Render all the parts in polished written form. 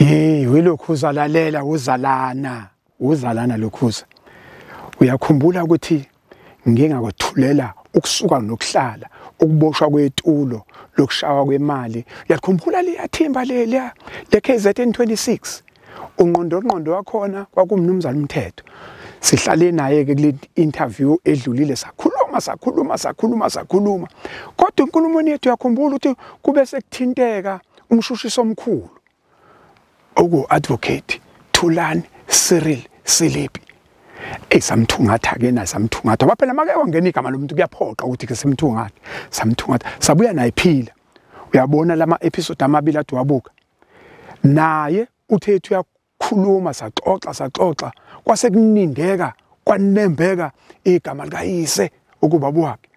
Hey, welokhuza lalela uzalana, uzalana lokhuza. Uyakhumbula ukuthi ngingakwethulela ukusuka nokuhlala, ukuboshwa kwetulo, lokushawa kwemali. Uyakhumbula liyathimba leliya le KZN 26. Unqondo wakhona kwakumnumzana uMthetho. Sihlale naye ke kule interview edlulile sakhuluma. Kodwa inkulumo yethu uyakhumbula ukuthi kube sekuthinteka umshushisi omkhulu oku advocate Thulani Cyril Selepe. Samthungatha ke na samthungatha. Ngoba phela make wangena igama lomuntu kuyaphoqa ukuthi ke simthungathe. Samthungatha sabuya naye phila. Uyabona lama episode amabili ade wabuka. Naye uthethu uyakhuluma saxoxa kwase kunindeka kwanembeka igama likayise ukuba wakhe.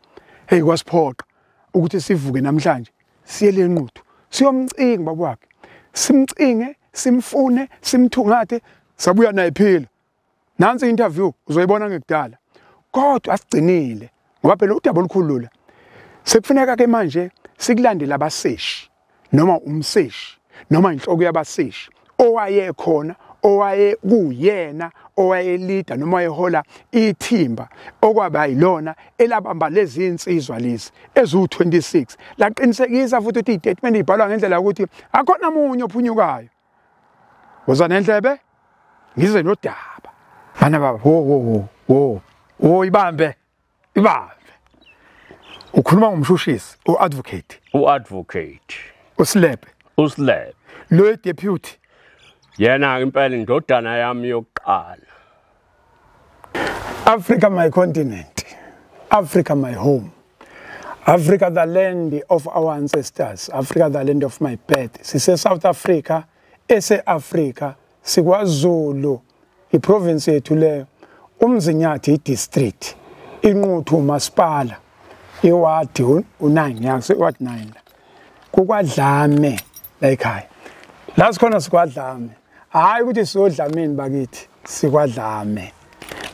Hey kwasiphoqa ukuthi sivuke namhlanje siye leNquthu siyomcinga baba wakhe. Simcinge simfune simthungathe sabuya naye phila. Nansi interview uzoyibona ngekudala. Kodwa asigcinile ngoba phela udaba olukhulula. Sekufuneka ke manje sikulandele abaseshi noma umseshi noma inhloko yabaseshi owayekhona owaye kuyena owayelida noma ehola ithimba okwaba yilona elabamba lezi insizwa lezi ezu26 laqinisekisa futhi ukuthi istatement ibhalwa ngendlela ukuthi akhona munye ophunyukayo. Woza nendlebe ngize nodaba. Bana baba wo wo ibambe. Ukhuluma ngomshushisi uadvocate uSelepe lo deputy yena impela indodana yami yokuqala. Africa my continent, Africa my home, Africa the land of our ancestors, Africa the land of my birth. Sise South Africa, ese Africa, sikwaZulu iprovince yethu leyo, uMzinyathi idistrict, iNquthu umasipala, iwadi u9 yaso iwadi 9. KukwaDlame la ekhaya. La sikhona sikwaDlame. Hayi ukuthi siyodlameni bakithi, sikwaDlame.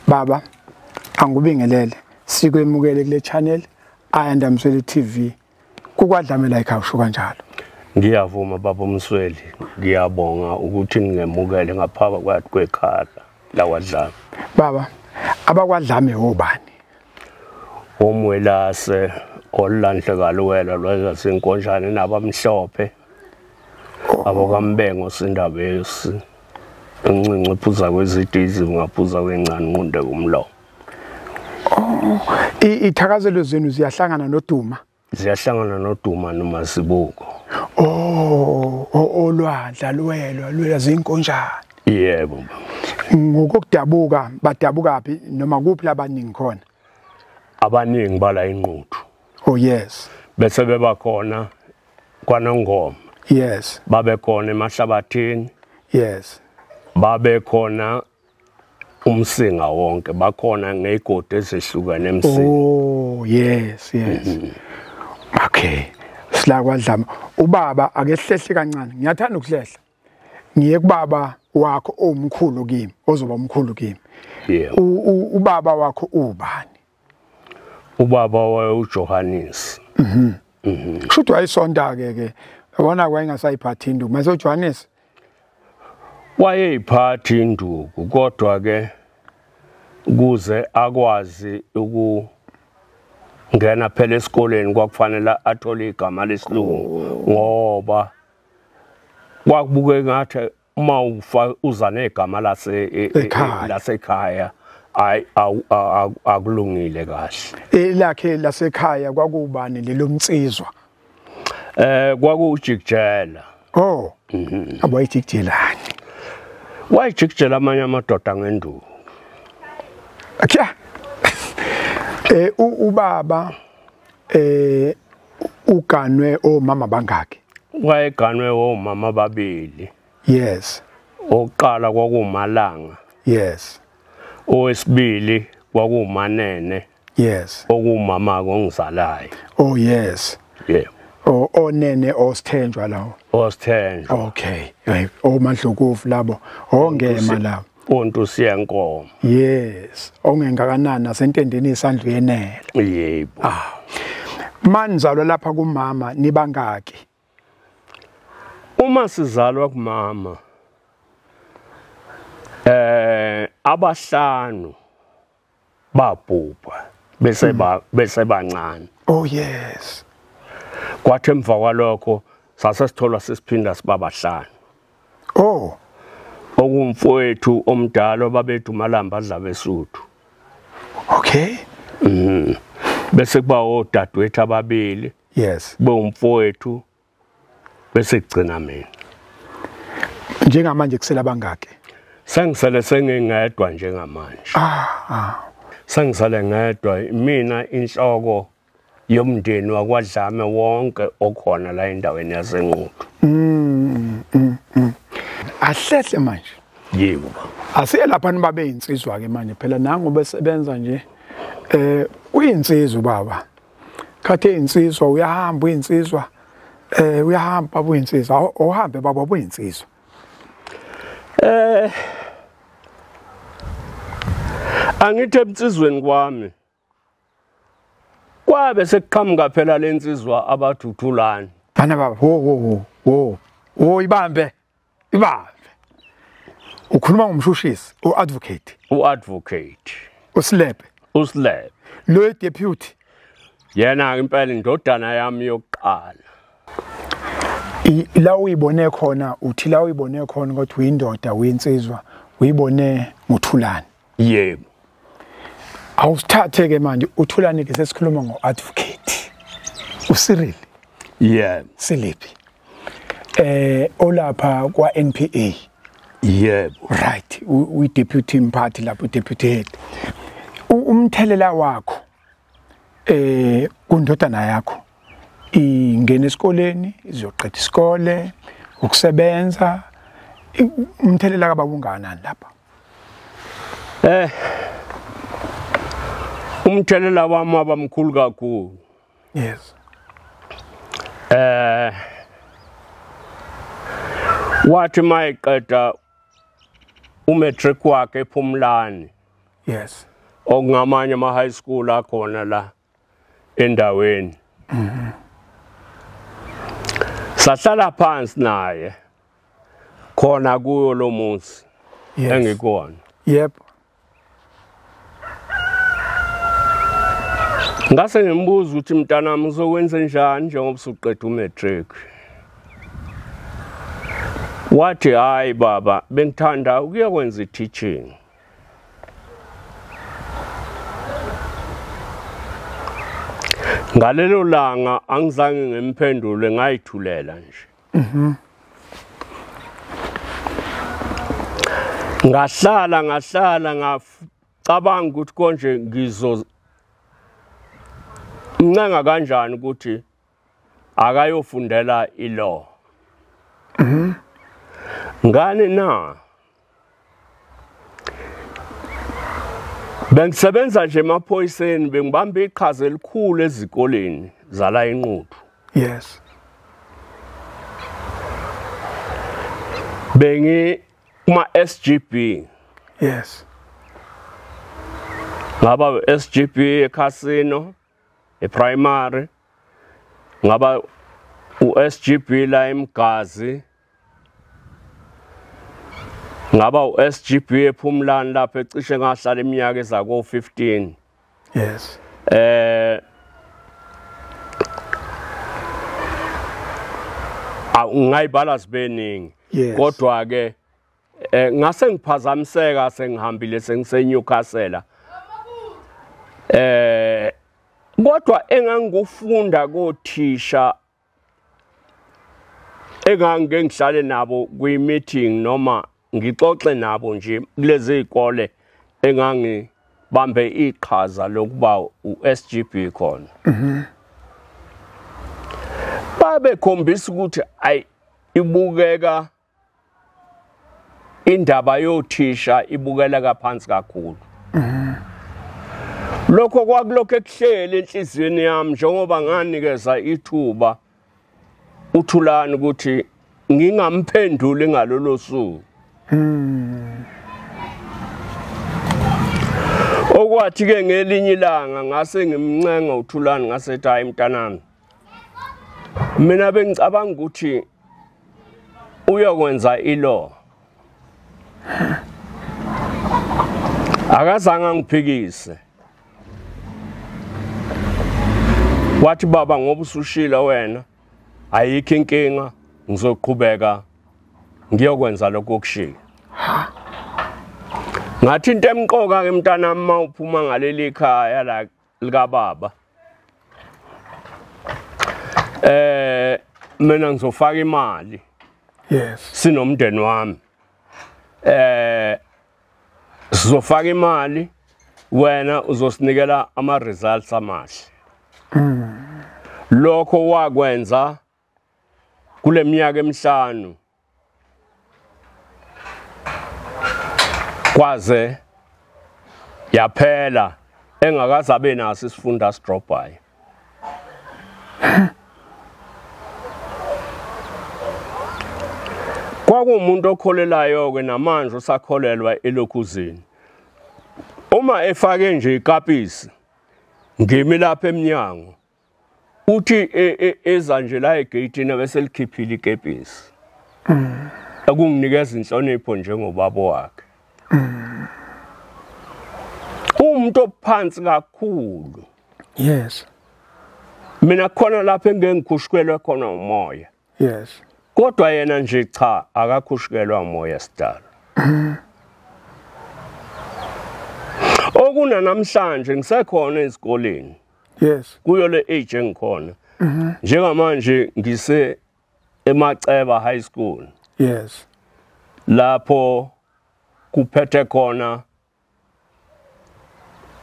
Baba angubingelele, sikwemukele kule channel Ayanda Msweli TV. KukwaDlame la ekhaya usho kanjalo. Ngiyavuma baba Msweli, ngiyabonga ukuthi ningemukele ngaphakathi kwekhala lakwaDlame. Baba, abakwaDlame obani? Omwelase olandle kaluwela lwasenkonjane nabamhlophe. Abokambengo sindabesi. Encinci ephuza kwezidizi ungaphuza kwencane nqunde kumlomo. Oh, ithakazelo zenu ziyahlangana noDuma. Ziyahlangana noDuma noMazibuko. Oh, olwandla lwelwa zinkonjane. Yebo. Ngokudabuka badabuka phi noma kuphi labaningi khona? Abaningi bala iNquthu. Oh yes. Bese beba khona kwaNongoma. Yes. Babe khona emahlabathini. Yes. Babe khona umsinga wonke, bakhona ngezigodi ezehlukene emsinga. Oh yes, yes. Okay. Sila kwaDlame. Ubaba ake hlehle kancane. Ngiyathanda ukuhlehla. Ngiye kubaba wakho omkhulu kimi, ozoba omkhulu kimi. Yebo. Ubaba wakho ubani? Ubaba waye uJohannes. Kusho wayesonta ke ke. Yabona wayengasayiphathi induku. Mase uJohannes wayeyiphathi induku kodwa ke kuze akwazi ukungena phela esikoleni kwakufanele athole igama lesilungu ngoba kwakubuke ngathi uma uza negama lasekhaya ayi akulungile kahle. Elakhe lasekhaya kwakubani lelo mnsizwa? Kwakuwujikijela. Oh. Abayijikijelani? Wayijikijela amanye amadoda ngenduku. Akya. Ubaba uganwe omama bangaki? Wayeganwe omama babili. Yes. Oqala kwakumalanga. Yes. Owesibili kwakumanene. Yes. Okumama ongizalayo. Oh yes. Yeah. Onene osithenjwa lawo. Osithenjwa. Okay. Omandlokofu labo, ongema labo. Ontu siyankomo. Yes. Ongengakanani nasentendeni isandlu yenela. Yebo. Ah. Manizalwa lapha kumama nibangaki? Uma sizalwa kumama Abahlanu babhubha bese bese bancane. Oh yes. Kwathi emva kwalokho sasesithola sesiphinda sibabahlanu. Oh. Okumfowethu omdala babethu Malamba Dlabesuthu. Okay. Bese kuba odadewethu ababili. Yes. Kube umfowethu bese kugcina mina. Njengamanje kusela bangaki? Sengisele sengingedwa njengamanje. Sengisele ngedwa mina inhloko yomndeni wakwaDlame wonke okhona la endaweni yaseNquthu. Ahlehle manje. Yebo. Asiye lapha nibabe insizwa ke manje phela nangu besebenza nje uyinsizwa baba. Khathe insizwa uyahamba uyinsizwa uyahamba baba uyinsizwa ohambe baba uyinsizwa. Angithi emsizweni kwami kwabe sekuqhamuka phela lensizwa abathuthulana. Bana baba wo wo wo wo ibambe ibambe. Ukhuluma ngomshushisi uadvocate. Uadvocate. uSilepe. uSilepe. Lo deputy. Yena impela indodana yami yokuqala. La uyibone khona uthi la uyibone khona ukuthi uyindoda uyinsizwa uyibone ngoThulani. Yebo. Awusithathe ke manje uThulani ke sesikhuluma ngoadvocate uCyril. Yebo. Selepe. Olapha kwa NPA. Yebo. Right, uyi deputy mphathi lapho deputy head. Umthelela wakho kundodana yakho ingena esikoleni izoqeda isikole ukusebenza umthelela kababa ungakanani lapha? Umthelela wami abamkhulu kakhulu. Yes. Wathi mayiqeda umatric wakhe ePhumlani. Yes. Okungamanye ama high school akhona la endaweni. Sahlala phansi naye khona kuyo lo muzi engikuwona. Yep. Ngase ngimbuza ukuthi mntanami uzokwenza njani njengoba usuqeda umatric. Wathi hayi baba bengithanda ukuyokwenza i-teaching. Ngalelo langa angizange ngimphendule ngayithulela nje. Ngahlala ngacabanga ukuthi konje ngizo mncenga kanjani ukuthi akayofundela ilaw. Ngani na? Bengisebenza nje emaphoyiseni bengibamba iqhaza elikhulu ezikoleni zala eNquthu. Yes. Bengi kuma SGB. Yes. Ngaba SGB eCasino eprimary, ngaba uSGB la eMgazi, ngaba uSGB ePhumlani lapho ecishe ngahlala iminyaka ezako 15. Yes. Ngayibala sibeningi. Yes. Kodwa ke ngase ngiphazamiseka sengihambile sengise Newcastle. Kodwa engangikufunda kothisha engangike ngihlale nabo kwi meeting noma ngixoxe nabo nje kulezi izikole engangibambe iqhaza lokuba uSGB khona. Babekhombisa ukuthi ayi ibukeka indaba yothisha ibukeleka phansi kakhulu. Lokho kwakulokho ekuhleli enhliziyweni yami njengoba nganikeza ithuba uThulani ukuthi ngingamphenduli ngalolo suku. Okwathi ke ngelinye ilanga ngase ngimncenga uThulani ngasethi hayi mntanami, mina bengicabanga ukuthi uyokwenza ilaw. Akazange angiphikise. Wathi baba ngoba usushilo wena ayikho inkinga, ngizoqhubeka ngiyokwenza lokho okushilo. Ngathi into emqoka ke mntanami mawuphuma ngaleli khaya la lika baba, mina ngizofaka imali. Yes. Sinomndeni wami. Sizofaka imali, wena uzosinikela ama results amahle. Lokho wakwenza kule minyaka emihlanu kwaze yaphela engakazabe naso isifunda sidrophayo. Kwakuwumuntu okholelayo ke namanje usakholelwa elokhuzini. Uma efake nje ikapisi ngimi lapha eminyango, uthi eza nje la egeyitini bese likhiphile ikepisi. Akunginikeza inhlonipho njengobaba wakhe. Umuntu ophansi kakhulu. Yes. Mina khona lapha engeke ngikhushkelwe khona umoya. Yes. Kodwa yena nje cha akakhushikelwa umoya sidalo. Okuna namhlanje ngisekhona ezikoleni. Yes. Kuyo le age engikhona. Njengamanje ngise eMaceba High School. Yes. Lapho kuphethe khona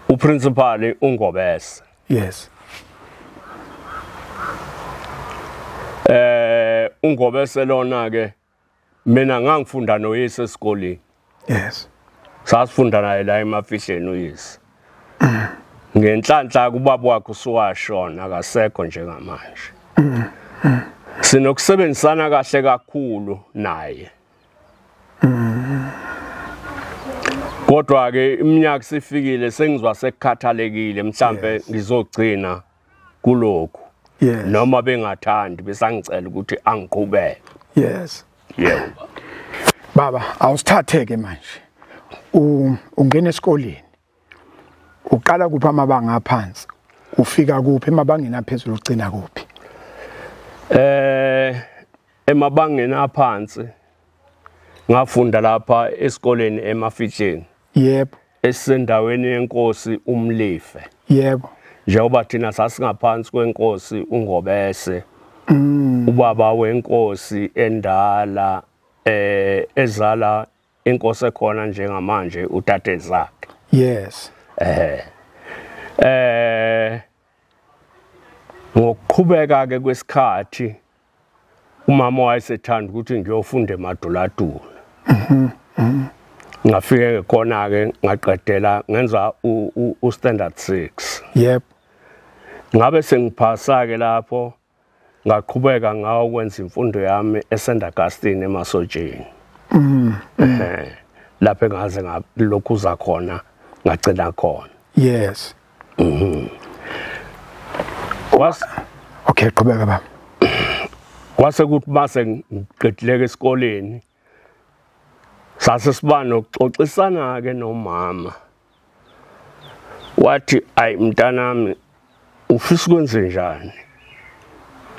uprincipal uNgobese. Yes. uNgobese lona ke mina ngangifunda noyise esikoleni. Yes. Sasifunda naye la emafihleni uyise. Ngenhlanhla kubaba wakhe usuwashona akasekho njengamanje. Sinokusebenzisana kahle kakhulu naye. Kodwa ke iminyaka sifikile sengizwa sekukhathalekile mhlambe ngizogcina kulokhu. Yes. Noma bengathandi besangicela ukuthi angiqhubeke. Yes. Yebo. Baba, awusithatheke manje. Ungena esikoleni. Uqala kuphi amabanga aphansi? Ufika kuphi emabangeni aphezulu ugcina kuphi? Emabangeni aphansi ngafunda lapha esikoleni eMafihleni. Yebo. Esendaweni yenkosi uMlife. Yebo. Njengoba thina sasingaphansi kwenkosi uNgobese. Ubaba wenkosi endala ezala inkosi ekhona njengamanje utate zakhe. Yes. Ngokuqhubeka ke kwesikhathi umama wayesethanda ukuthi ngiyofunda eMaduladula. Ngafike khona ke ngaqedela ngenza u standard 6. Yep. Ngabe sengiphasa ke lapho ngaqhubeka ngawo kwenza imfundo yami eSt Augustine eMasotsheni. Lapho engaze ngalokhuza khona ngagcina khona. Yes. Was okay, qhubeka baba. Kwase kuthi mase ngiqedileke esikoleni sase siba nokuxoxisana ke nomama. Wathi ayi mntanami ufisa ukwenze njani?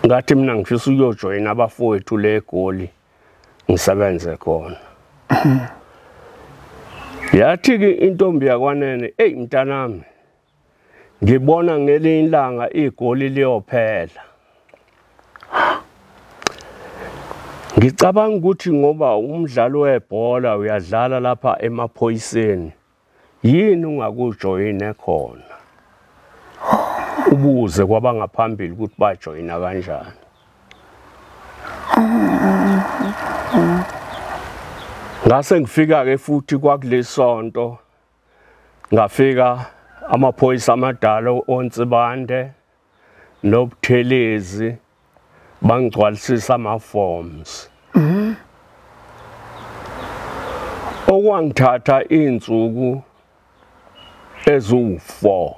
Ngathi mina ngifisa ukuyojoyina abafowethu le eGoli ngisebenze khona. Yathi ke intombi yakwanene, "Ey mntanami, ngibona ngelinye ilanga iGoli liyophela." Ngicabanga ukuthi ngoba umdlalo webhola uyadlala lapha emaphoyiseni, yini ungakujoyine khona? Ubuze kwabangaphambili ukuthi bajoyina kanjani. Ngase ngifika ke futhi kwakulesonto, ngafika amaphoyisa amadala oNsibande noButhelezi bangigcwalisisa ama forms. Okwangithatha insuku ezu4.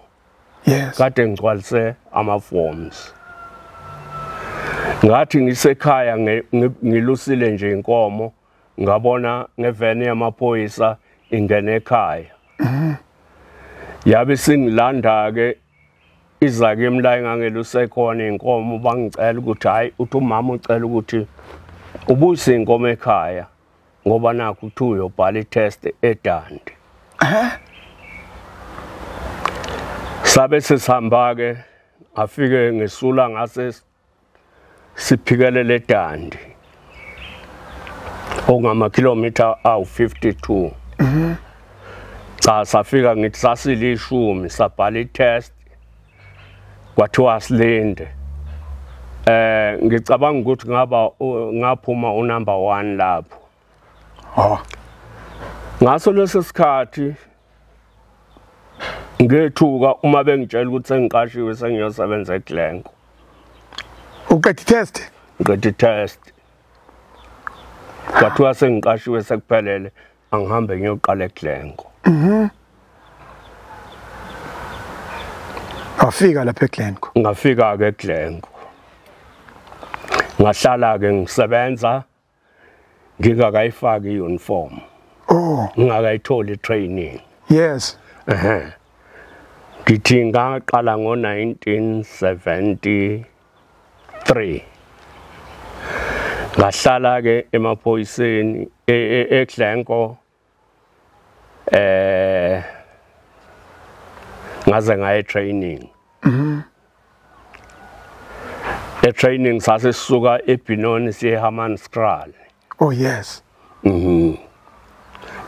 Yes. Kade ngigcwalise ama forms. Ngathi ngisekhaya ngilusile nje inkomo, ngabona ngeveni yamaphoyisa ingene ekhaya. Yabe singilanda ke izakimi la engangelusekhona inkomo, bangicela ukuthi hayi uthi umama ucela ukuthi ubuyise inkomo ekhaya ngoba nakho uthi uyobhala i-test eDundee. Sabe sesihamba ke, afike ngesula ngase siphikelele eDundee okungamakhilomitha awu-52. Cha, safika ngithi sasilishumi, sabhala i-test, kwathiwa silinde. Ngicabanga ukuthi ngaba ngaphuma unumber 1 lapho. Oh. Ngaso leso sikhathi ngethuka uma bengitshela ukuthi sengiqashiwe sengiyosebenza eGlencoe. Uqeda i-test? Ngiqeda i-test. Kwathiwa sengiqashiwe sekuphelele, angihambe ngiyoqala eGlencoe. Wafika lapha eGlencoe? Ngafika ke eGlencoe. Ngahlala ke ngisebenza ngingakayifaki i-uniform. Oh. Ngingakayitholi training. Yes. Ngithi ngaqala ngo-1973. Ngahlala ke emaphoyiseni eGlencoe, ngaze ngaye training. E-training sase sisuka eBenoni siye eHammanskraal. Oh yes.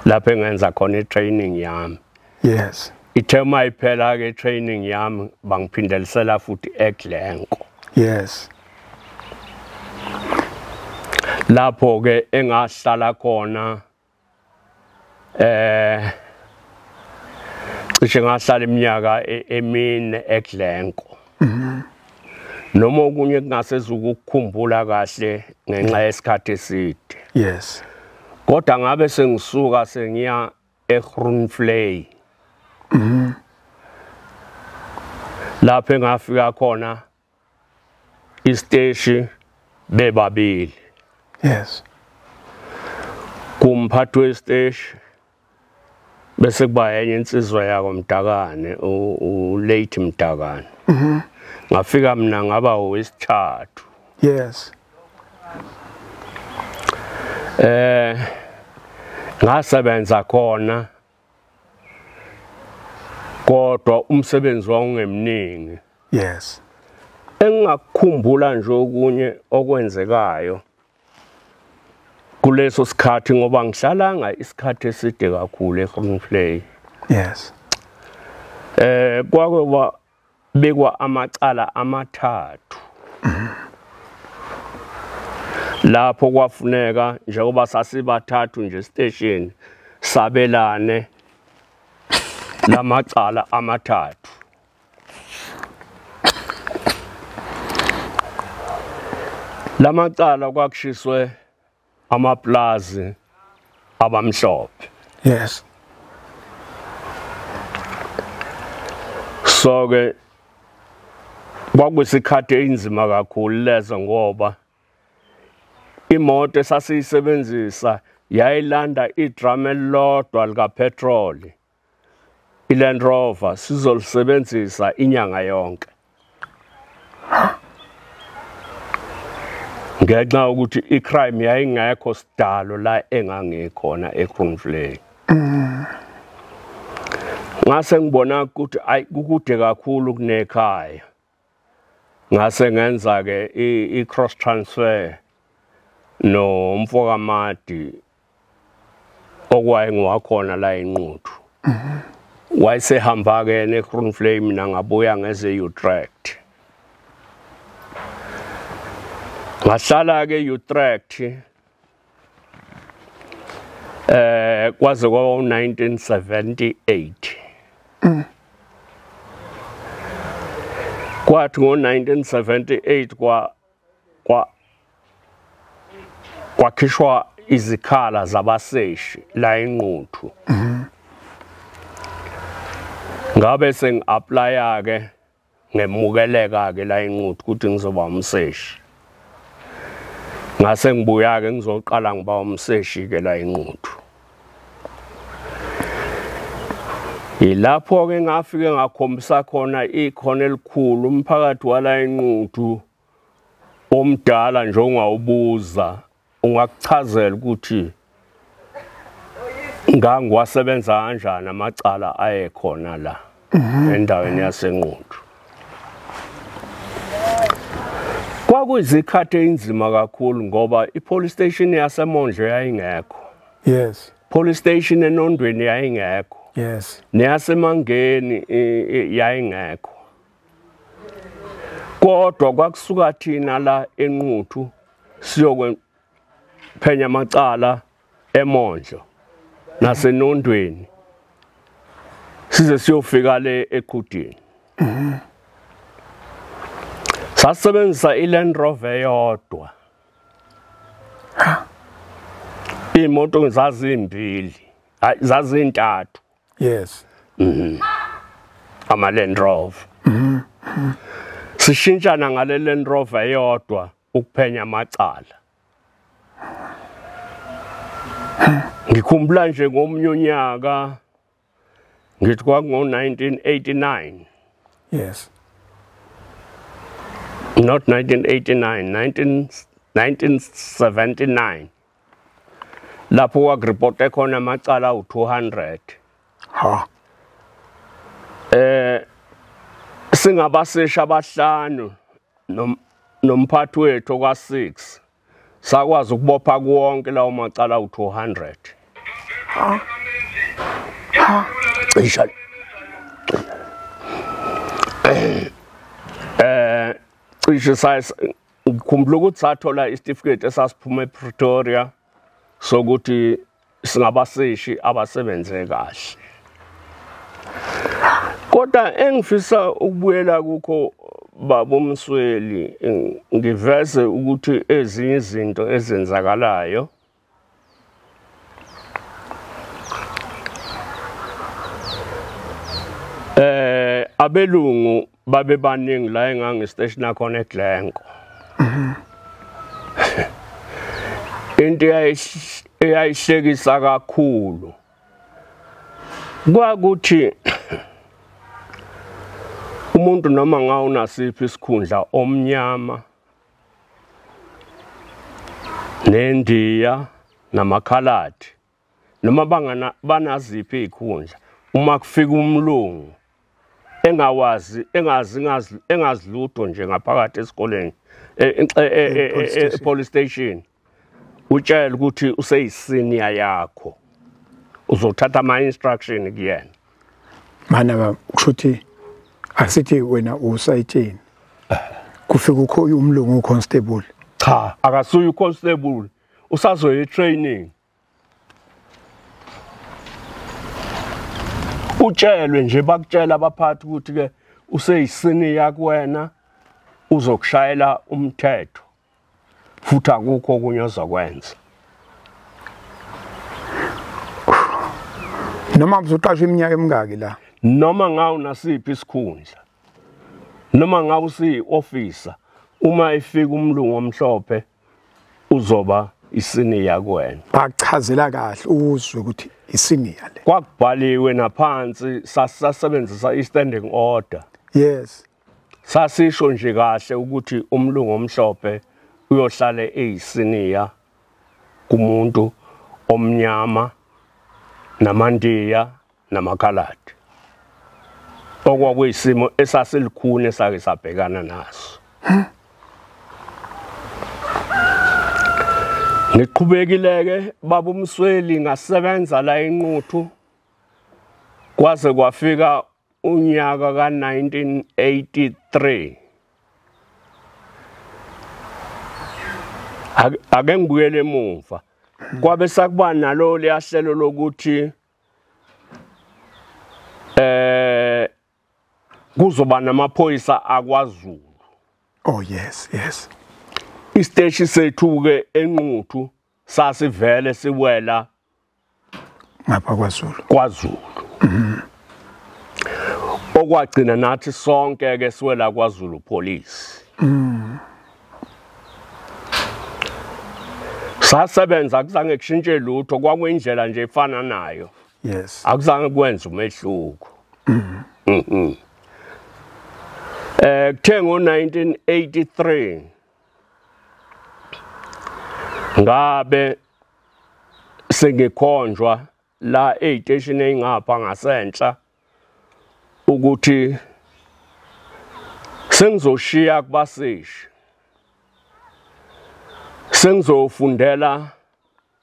Lapho engenza khona i-training yami. Yes. Ithe uma iphela ke training yami bangiphindelisela futhi eGlencoe. Yes. Lapho ke engahlala khona cishe ngahlala iminyaka emine eGlencoe. Noma okunye kungasezuka ukukhumbula kahle ngenxa yesikhathi eside. Yes. Kodwa ngabe sengisuka sengiya eGroenvlei. Lapho engafika khona isiteshi bebabili. Yes. Kumphathi wesiteshi bese kuba enye insizwa yakoMdakane, u-late Mdakane. Ngafika mina ngaba owesithathu. Yes. Ngasebenza khona kodwa umsebenzi wawungemningi. Yes. Engakukhumbula nje okunye okwenzekayo kuleso sikhathi, ngoba ngihlalanga isikhathi eside kakhulu eGroenvlei. Yes. Kwake bekwa amacala amathathu. Lapho kwafuneka njengoba sasibathathu nje station sabelane lamacala amathathu. Lamacala kwakushiswe amaplazi abamhlophe. Yes. So ke kwakuyisikhathi inzima kakhulu lezo, ngoba imoto esasiyisebenzisa yayilanda idrum elilodwa lika petrol, iLand Rover, sizolisebenzisa inyanga yonke. Ngenxa yokuthi icrime yayingekho sidalo la engangikhona eGroenvlei. Ngase ngibona ukuthi ayi kukude kakhulu kunekhaya. Ngase ngenza ke i-cross transfer nomfokamadi okwaye ngiwakhona la eNquthu. Wayesehamba ke neGroenvlei, mina ngabuya ngeze Utrecht. Ngahlala ke Utrecht kwaze kwaba u-1978. Kwathi ngo-1978 kwakhishwa izikhala zabaseshi la eNquthu. Ngabe sengi-applya ke ngemukeleka ke la eNquthu ukuthi ngizoba umseshi. Ngase ngibuya ke ngizoqala ngiba umseshi ke la eNquthu. Yilapho ke ngafike ngakhombisa khona ikhono elikhulu umphakathi wala eNquthu omdala nje ongawubuza ungakuchazela ukuthi ngangiwasebenza kanjani amacala ayekhona la endaweni yaseNquthu. Kwakuyizikhathi ezinzima kakhulu ngoba i-police station yaseMondlo yayingekho. Yes. Police station eNondweni yayingekho. Yes. Neyasemangeni yayingekho. Kodwa kwakusuka thina la eNquthu siyokuphenya amacala eMondlo naseNondweni size siyofika le eQhudini. Sasebenzisa iLand Rover eyodwa. Imoto zazimbili, zazintathu. Yes. Ama Land Rover. Sishintshana ngale Land Rover eyodwa ukuphenya amacala. Ngikhumbula nje ngomnye unyaka ngithi kwakungo 1989. Yes. Not 1989, 1979. Lapho kwakureporte khona amacala u200. Ha. Singabasesha abahlanu nomphathi wethu ka6 sakwazi ukubopha konke lawo macala u200. Ha. Ha. Cisha. Cishe size ngikhumbula ukuthi sathola isitifiketi esasiphuma ePretoria sokuthi singabaseshi abasebenze kahle. Kodwa engifisa ukubuyela kukho baba uMsweli ngiveze ukuthi ezinye izinto ezenzakalayo abelungu babe baningi la engangi-station khona eGlencoe. Into eyayihlekisa kakhulu kwakuthi umuntu noma ngawunasiphi isikhundla omnyama neNdiya namakhaladi noma bangana banaziphi izikhundla, uma kufika umlungu engawazi engazilutho nje ngaphakathi esikoleni police station, utshela ukuthi useyisenior yakho, uzothatha ama instruction kuyena. Mana kushuthi asithi wena usayitsheni kufika ukho umlungu uconstable. Cha, akasuye uconstable, usazoye training. Utshelwe nje, bakutshela abaphathi ukuthi ke useyisenior kuwena, uzokushayela umthetho futhi akukho okunye ozokwenza. Noma uzoqashwa iminyaka emingaki la? Noma ngawunasiphi isikhundla, noma ngawusiyi-officer, uma efika umlungu omhlophe uzoba isenior kuwena. Bachazela kahle uzwe ukuthi isenior le. Kwakubhaliwe naphansi, sasebenzisa i-standing order. Yes. Sasisho nje kahle ukuthi umlungu omhlophe uyohlale eyisenior kumuntu omnyama namandiya namakhaladi. Okwakuyisimo esasilikhuni esake sabhekana naso. Ngiqhubekile-ke baba uMsweli, ngasebenza la eNquthu kwaze kwafika unyaka ka-1983. Ake ngibuyele emuva, kwabe sakuba nalo liyahlelo lokuthi kuzoba namaphoyisa akwaZulu. Oh yes, yes. Isiteshi sethu ke eNquthu sasivele siwela ngapha kwaZulu. KwaZulu. Okwagcina nathi sonke ke siwela kwaZulu Police. Sasebenza kuzange kushintshe lutho, kwakuyindlela nje efana nayo. Yes. Akuzange kwenza umehluko. Kuthe ngo-1983 ngabe sengikhonjwa la ey'teshini ey'ngapha ngasenhla ukuthi sengizoshiya kubaseshi, sengizofundela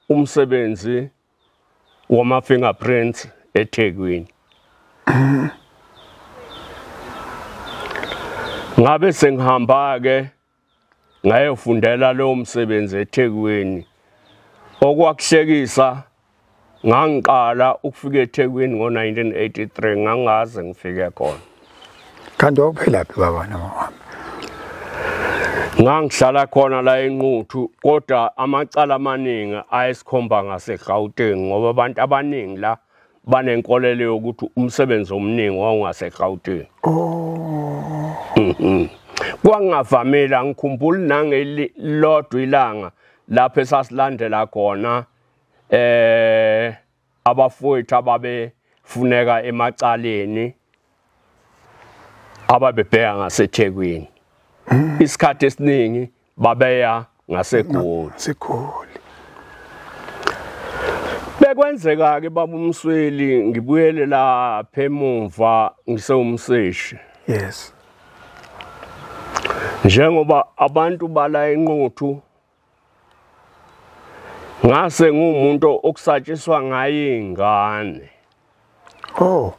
umsebenzi wama fingerprints eThekwini. Ngabe sengihamba ke ngayofundela lo msebenzi eThekwini. Okwakuhlekisa, ngangiqala ukufika eThekwini ngo-1983, ngangaze ngifike khona. Kanti wawuphelaphi baba noma wami? Ngangihlala khona la eNquthu, kodwa amacala amaningi ayesikhomba ngaseGauteng, ngoba abantu abaningi la banenkolelo yokuthi umsebenzi omningi wawungaseGauteng. Oh. Kwangavamile, angikhumbuli nangelilodwa ilanga lapho esasilandela khona abafowethu ababefuneka emacaleni ababebheka ngaseThekwini. Isikhathi esiningi babeya ngaseGoli. NgaseGoli. Bekwenzeka ke baba uMsweli, ngibuyele lapha emumva ngisewumseshi. Yes. Njengoba abantu bala eNquthu, ngase ngumuntu okusatshiswa ngaye ingane. Oh.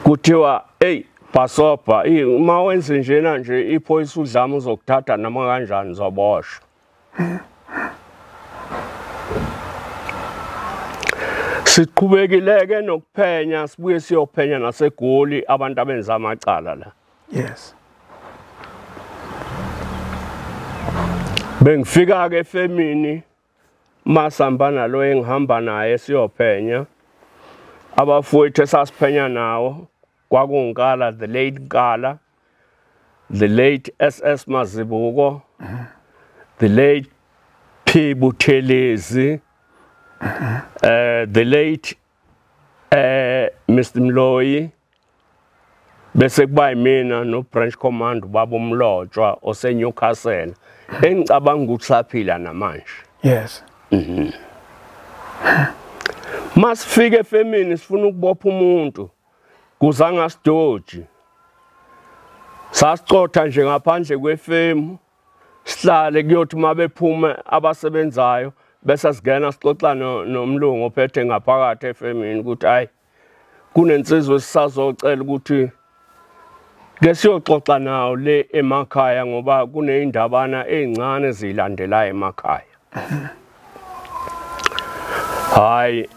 Kuthiwa hey Bhasobha, uma wenze njena nje iphoyisa udlame uzokuthatha noma kanjani uzoboshwa. Siqhubekile ke nokuphenya, sibuye siyophenya naseGoli abantu abenza amacala la. Yes. Bengifika ke efemini masamba nalo engihamba naye siyophenya. Abafowethu esasiphenya nawo kwakuNkala, the late Nkala, the late SS Mazibuko, the late P Buthelezi, the late Mr Mloyi, bese kuba yimina no branch command baba uMlotshwa ose Newcastle, engicabanga ukuthi saphila namanje. Yes. Masifike efemini sifuna ukubopha umuntu, kuzanga sidoji. Sasicotha nje ngaphandle kwefemu, sihlale kuyothi mabephuma abasebenzayo bese sigena sixoxa nomlungu ophethe ngaphakathi efemini ukuthi hayi kunensizwe esisazocela ukuthi ke siyoxoxa nawo le emakhaya, ngoba kuneyindabana ezincane ezilandelayo emakhaya. Hayi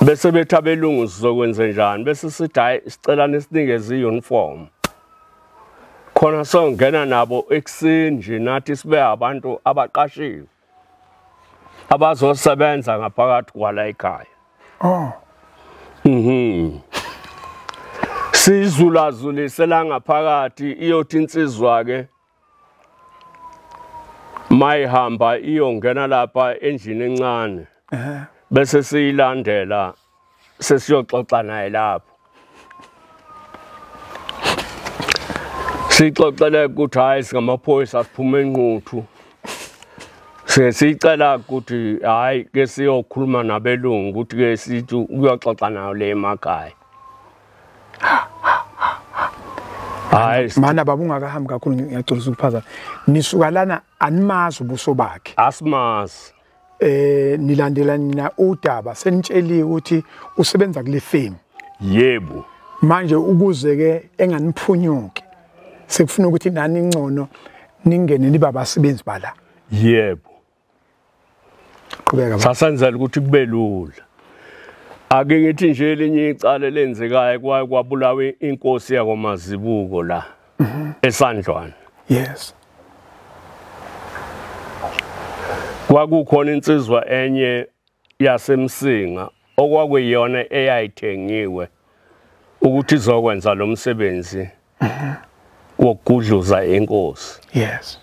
bese bethi abelungu sizokwenza njani, bese sithi hayi sicela nisinikeze i-uniform khona songena nabo ekuseni nje, nathi sibe abantu abaqashiwe abazosebenza ngaphakathi kwala ekhaya. Oh. Sizulazulise la ngaphakathi, iyothi insizwa ke mayihamba iyongena lapha endlini encane. Bese siyilandela sesiyoxoxa naye lapho. Sixoxele ukuthi hayi singamaphoyisa siphume eNquthu. Sesicela ukuthi hayi ke siyokhuluma nabelungu ukuthi ke sithi uyoxoxa nayo le emakhaya. Hayi mana baba ungakahambi kakhulu, ngiyacela ukuphazama. Nisuka lana animazi ubuso bakhe. Asimazi. Nilandela nina udaba senitsheliwe ukuthi usebenza kule firm. Yebo. Manje ukuze ke enganiphunyuki sekufuna ukuthi nani ingcono ningene niba abasebenzi bala. Yebo. Qhubeka baba. Sasenzela ukuthi kube lula. Ake ngithi nje elinye icala lenzekayo kwaye kwabulawa inkosi yakwaMazibuko la eSandlwana. Yes. Kwakukhona insizwa enye yaseMsinga okwakuyiyona eyayithengiwe ukuthi izokwenza lo msebenzi wokugudluza inkosi. Yes.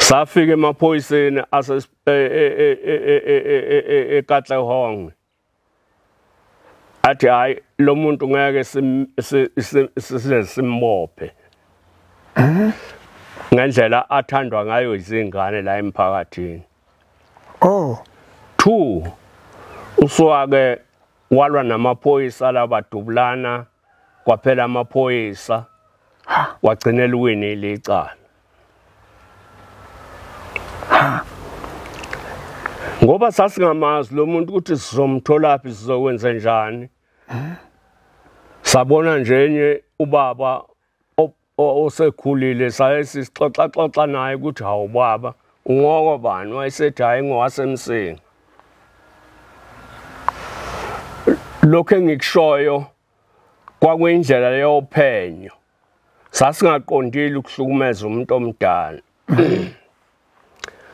Safika emaphoyiseni ase eKatlehong. Athi hayi lo muntu ngeke simbophe. Ngendlela athandwa ngayo izingane la emphakathini. Oh. 2 uswake walwa namaphoyisa labadubulana kwaphela amaphoyisa wagcinela uwinile icala. Ngoba sasingamazi lo muntu ukuthi sizomtholaphi sizokwenza njani. Sabona nje enye ubaba osekhulile saye sixoxa xoxa naye ukuthi hawu baba ungoko bani, wayesethi hayi ngowasemsinga. Lokho engikushoyo kwakuyindlela yophenyo. Sasingaqondile ukuhlukumeza umuntu omdala.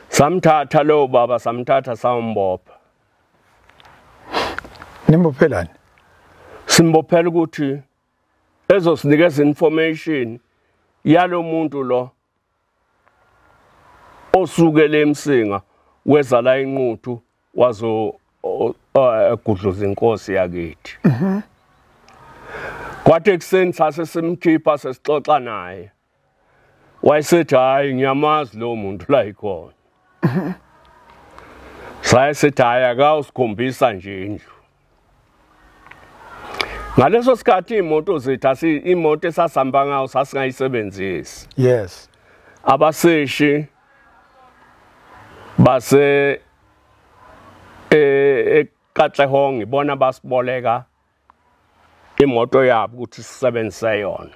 Samthatha lo baba, samthatha sambopha. Nimbophelani? Simbophela ukuthi ezosinikeza information yalo muntu lo osukele eMsinga weza la eNquthu wazo gudluza inkosi yakithi. Kwathi ekuseni sase simkhipha sesixoxa naye. Wayesethi hayi ngiyamazi lo muntu la ikhona. Sayesethi hayi akawusikhombisa nje indlu. Ngaleso sikhathi imoto zethu imoto esasihamba ngayo sasingayisebenzisi. Yes. Abaseshi base eKatlehong ibona basiboleka imoto yabo ukuthi sisebenzise yona.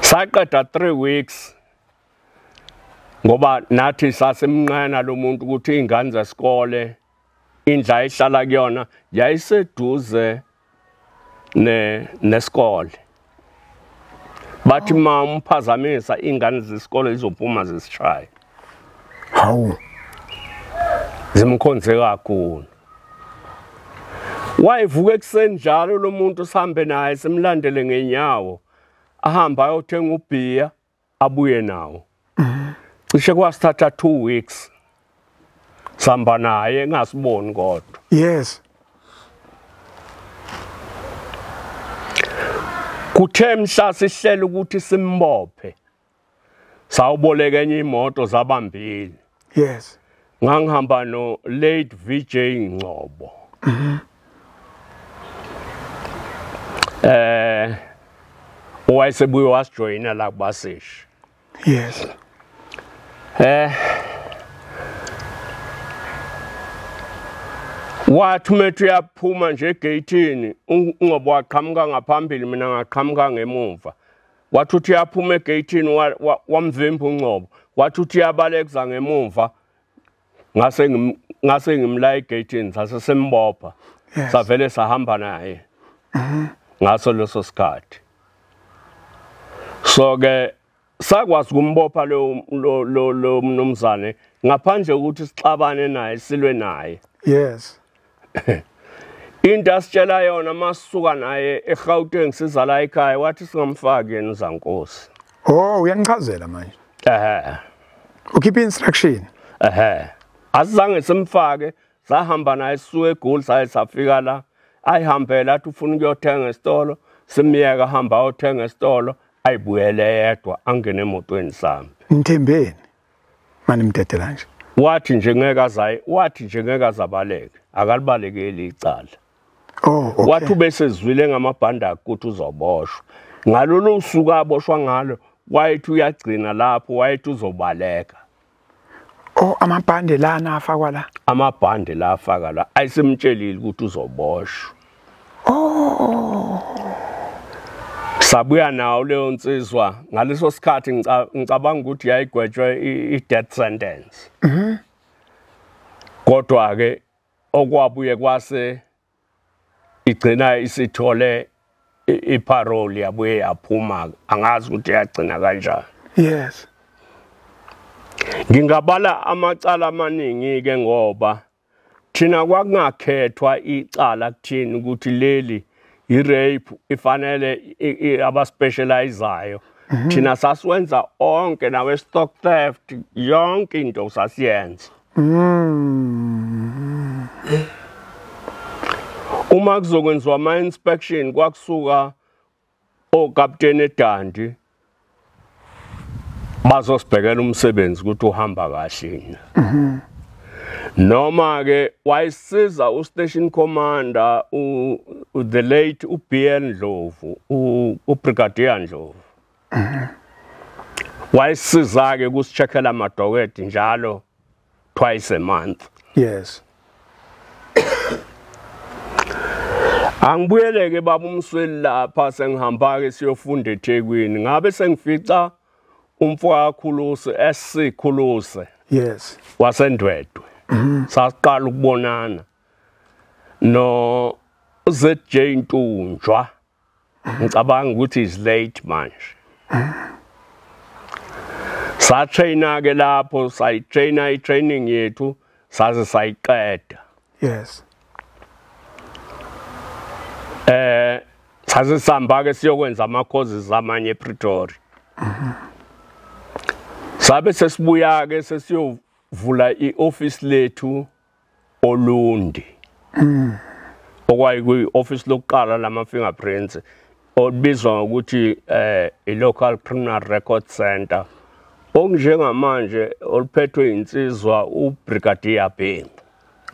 Saqeda 3 weeks ngoba nathi sasimnqena lo muntu ukuthi ingane zesikole indla ehlala kuyona yayiseduze nesikole. Bathi ma umphazamisa ingane zesikole izophuma zisishaye. Hawu. Zimkhonze kakhulu. Wayevuka ekuseni njalo lo muntu sihambe naye simlandele ngenyawo. Ahamba ayothenga ubhiya abuye nawo. Cishe kwasithatha 2 weeks. Sihamba naye ngasiboni kodwa. Yes. Kuthe mhla sihlela ukuthi simbophe. Sawuboleka enye imoto zabambili. Yes. Ngangihamba no late VJ Ngcobo. Owayesebuye wasijoyina la kubaseshi. Yes. Wathi umethu uyaphuma nje egeyithini, uNgcobo waqhamuka ngaphambili mina ngaqhamuka ngemuva. Wathi uthi uyaphuma egeyithini wamvimba uNgcobo. Wathi uthi uyabaleka ngemuva ngase ngimla egeyithini sase simbopha. Savele sahamba naye. Ngaso leso sikhathi. So ke sakwazi ukumbopha lo mnumzane ngaphandle ukuthi sixabane naye silwe naye. Yes. Into asitshela yona masuka naye eGauteng siza la ekhaya wathi singamfaki yena uZankosi. Oh, uyangichazela manje. Ehhe. Ukhipha instruction. Ehhe. Asizange simfake, sahamba naye sisuka eGoli saye safika la. Ayihambela athi ufuna ukuyothenga esitolo, simiyeka hamba ayothenga esitolo, ayibuyele yedwa angene emotweni sami. Nithembeni. Manje mdedela nje. Wathi nje ngeke azaye, wathi nje ngeke azabaleke, akalibalekeli icala. Oh, okay. Wathi ubesezwile ngamabhanda ukuthi uzoboshwa. Ngalolu suku aboshwa ngalo, wayethi uyagcina lapho, wayethi uzobaleka. Oh, amabhande lana afakwa la. Amabhande la afaka la. Ayisemtshelile ukuthi uzoboshwa. Oh. Sabuya nawo leyo nsizwa ngaleso sikhathi ngicabanga ukuthi yayigwetshwe i-death sentence. Kodwa ke okwabuye kwase igcina isithole iparole yabuye yaphuma, angazi ukuthi yagcina kanjani. Yes. Ngingabala amacala amaningi ke ngoba thina kwakungakhethwa icala kuthini ukuthi leli i-rape ifanele abaspecializayo Thina sasiwenza onke nawe stock theft, yonke into sasiyenza. Uma kuzokwenziwa ama inspection kwakusuka okapteni eDandi bazosibhekela umsebenzi ukuthi uhamba kahle. Noma ke wayisiza ustation commander the late uBN Ndlovu, uBrigadier Ndlovu. Wayisiza ke ukusicheckela amadoketi njalo twice a month. Yes. Angibuyeleke baba uMsweli lapha sengihamba ke siyofunda eThekwini, ngabe sengifica umfowethu Khuluse SC Khuluse. Yes. Wasendwedwe. Saqala ukubonana no ZJ Ntunjwa. Ngicabanga ukuthi is late manje. Sa trainer ke lapho, sayitrainer i-training yethu saze sayiqeda. Yes. Saze sihamba ke siyokwenza ama courses amanye ePretoria. Sabe sesibuya ke sesiyovula ioffice lethu Olundi. Okwayi kuyi-office lokuqala lama fingerprints olubizwa ngokuthi i-Local Criminal Record Center, okunjengamanje oluphethwe insizwa uBrigadier Bhengu.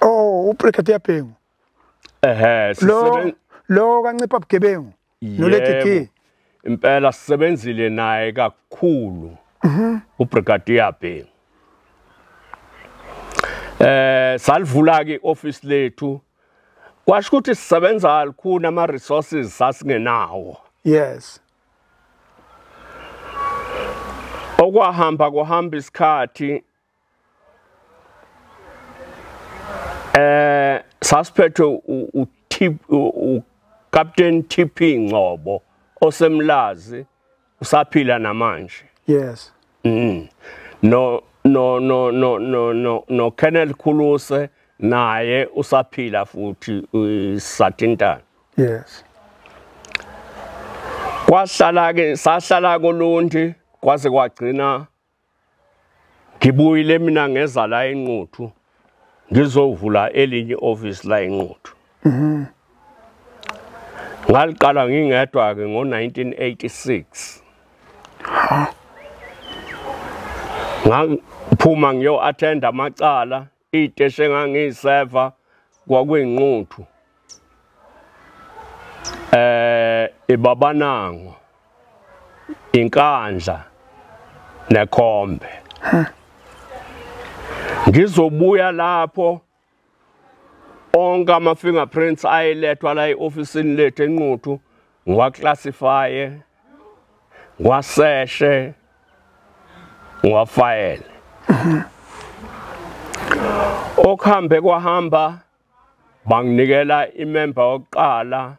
Oh, uBrigadier Bhengu. Ehhe, lo kancipha bugebengu noLady K. Impela sisebenzile naye kakhulu. uBrigadier Bhengu. Salivula ke office lethu. Kwasho ukuthi sisebenza kakhulu ama resources sasingenawo. Yes. Okwahamba kuhamba isikhathi sasiphethwe uCaptain TP Ngcobo osemlazi, usaphila namanje. Yes. No no no no no no no Colonel Khuluse naye usaphila futhi usathintana. Yes. Kwahlala ke sahlala koLundi kwaze kwagcina ngibuyile mina ngeza la eNquthu ngizovula elinye office la eNquthu. Ngaliqala ngingedwa ke ngo1986. Ngaphuma ngiyo attend amacala, iteshi engangiyiseva kwakuyinquthu. Ibabanango, Inkandla nekhombe. Ngizobuya lapho onke ama fingerprints ayelethwa la eofisini lethu eNquthu, ngiwaclassify, ngiwaseshe, ngiwafayele. Okuhambe kwahamba banginikela imember yokuqala,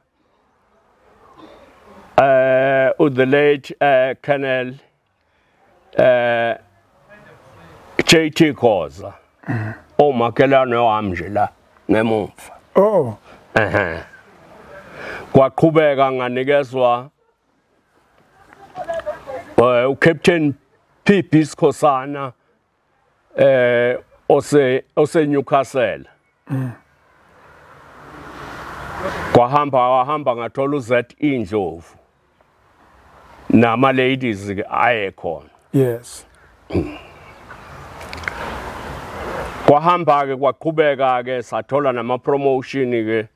the late Colonel JT Khoza. Omakhelwane wami nje la ngemuva. Oh. Kwaqhubeka nganikezwa uCaptain PP Sikhosana ose Newcastle. Kwahamba wahamba ngathola uZ Indlovu nama ladies aye khona. Yes. Kwahamba ke kwaqhubeka ke sathola nama promotion ke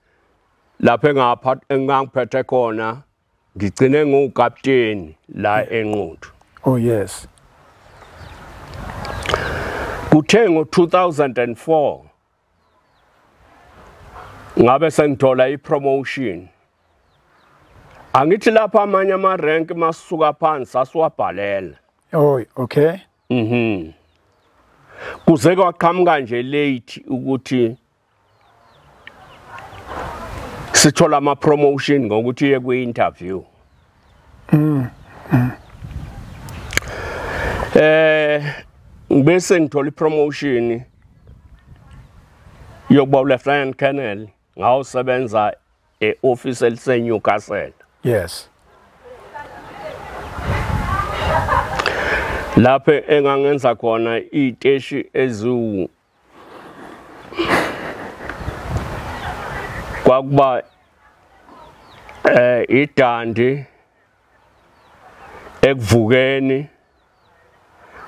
lapha engangiphethe khona, ngigcine ngukapteni la eNquthu. Oh yes. Kuthe ngo2004 ngabe sengithola ipromotion. Angithi lapha amanye ama rank masuka phansi sasiwabhalela. Oh okay. Kuze kwaqhamuka nje late ukuthi sithola ama promotion ngokuthi uye kwi interview. Bese ngithola ipromotion yokuba uLieutenant Colonel, ngawusebenza e-office elise Newcastle. Yes. Lapho engangenza khona iy'teshi eziwu kwakuba iDandi, Ekuvukeni,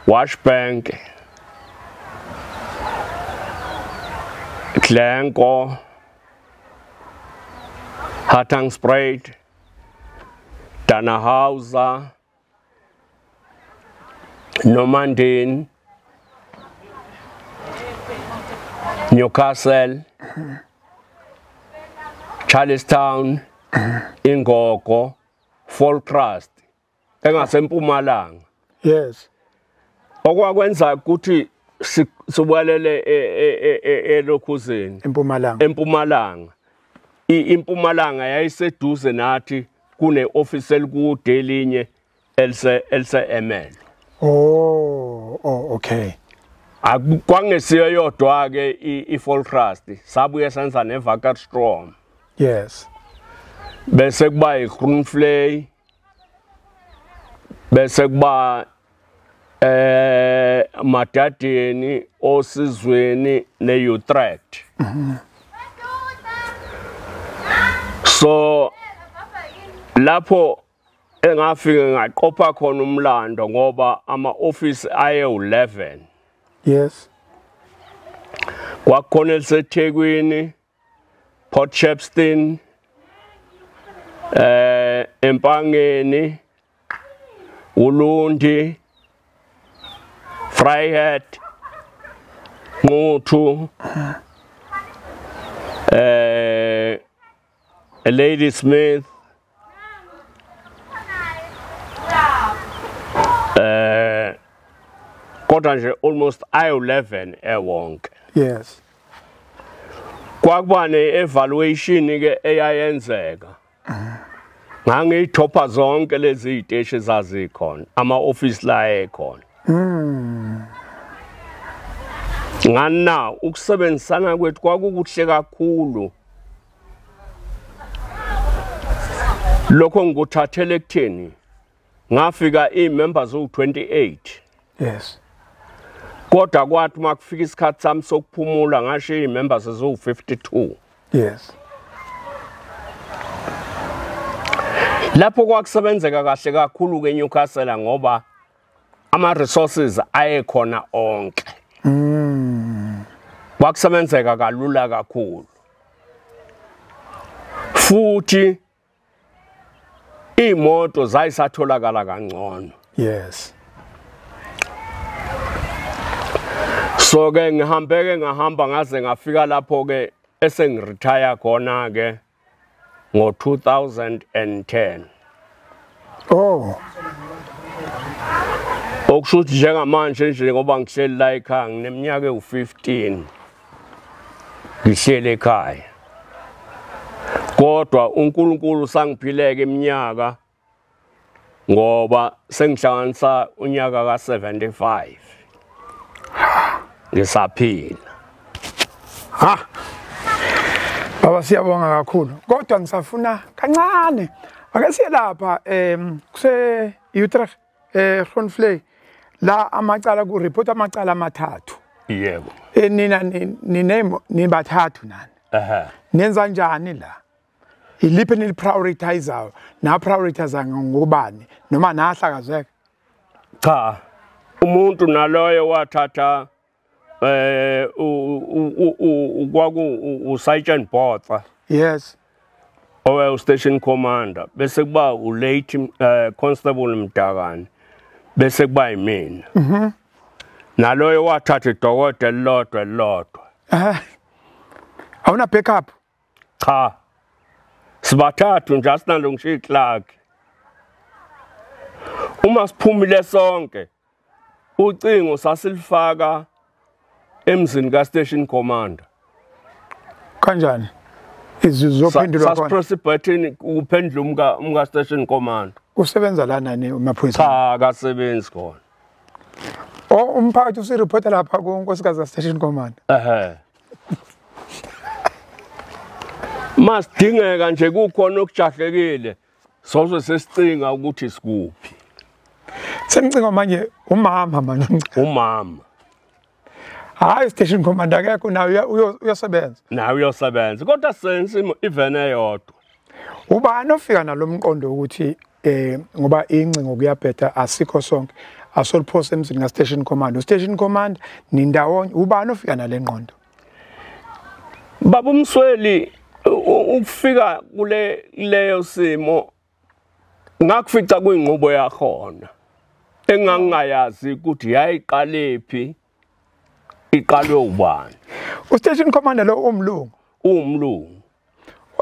Washbank, Glencoe, Hattingspruit, Dannhauser, Normandin, Newcastle, Charlestown, Ingogo, Volkrust, engasempumalanga. Yes. Okwakwenza ukuthi sibuyelele elokhuzeni eMpumalanga. eMpumalanga. Impumalanga yayiseduze nathi kune office elikude elinye else ML. Oh, oh, okay. Akwangesiyo yodwa ke iVolkrust, sabuye senza neVakkerstroom. Yes. Bese kuba iGroenvlei, bese kuba Madadeni, Osizweni neUtrecht. So lapho engafike ngaqopha khona umlando ngoba ama office aye u11. Yes. Kwakhona eliseThekwini, Port Shepstone, Empangeni, Ulundi, Vryheid, Nquthu, Ladysmith, kodwa nje almost ayi-11 ewonke. Yes. Kwakuba ne-evaluation ke eyayenzeka. Ngangiyithopha zonke lezi ziteshi ezazikhona, ama-office la ekhona. Ngana ukusebenzisana kwethu kwakukuhle kakhulu. Lokho ngikuthathele ekutheni ngafika ii-members ewu-28. Yes. Kodwa kwathi makufika isikhathi sami sokuphumula ngashiya ii-members eziwu-52. Yes. Lapho kwakusebenzeka kahle kakhulu ke eNewcastle ngoba ama resources ayekhona onke. Kwakusebenzeka kalula kakhulu. Futhi imoto zayisatholakala kangcono. Yes. So ke ngihambeke ngahamba ngaze ngafika lapho ke esengiretire khona ke ngo 2010. Oh. Okusho ukuthi njengamanje nje ngoba ngihleli la ekhaya ngineminyaka ewu-15 ngihleli ekhaya. Kodwa uNkulunkulu sangiphileke iminyaka ngoba sengihlanganisa unyaka ka-75 ngisaphila. Ha. Baba siyabonga kakhulu. Kodwa ngisafuna kancane. Ake siye lapha kuse Utrecht Groenvlei la amacala ku report amacala amathathu. Yebo. Nina nine nibathathu nani. Ehhe. Nenza njani la? Iliphi nili prioritize na prioritize ngobani noma nahlakazeka? Cha. Umuntu naloyo wathatha kwaku uSergeant Botha. Yes. Owe station commander bese kuba ulate constable Mdakane bese kuba yimina. Mhm. Naloyo wathatha idokotela elilodwa elilodwa. Awuna backup? Cha. Sibathathu nje asinalo ngisho iclerk. Uma siphumile sonke ucingo sasilifaka emzini ka station commander. Kanjani? Izizophendulwa khona. Sasipress button uphendula umka station commander. Kusebenza lana ne amaphoyisa? Cha, akasebenzi khona. Oh, umphakathi usireporta lapha kunkosikazi ka station commander. Ehhe. Masidingeka nje kukhona okujahlekile soze sesicinga ukuthi sikuphi. Semcingo manje umama manje. Umama. Hayi station commander akekho nawe uyosebenza. Nawe uyosebenza kodwa sense ivene eyodwa. Ubani ofika nalomqondo ukuthi ngoba incingo kuyabheda asikho sonke asoliphosa emzini ka station commander. Station commander nindawonye ubani ofika nalengqondo? Baba uMsweli ukufika kule leyo simo ngakufica kuyinqubo yakhona engangingayazi ukuthi yayiqalephi iqalwe ubani. Ustation commander lo umlungu. Umlungu.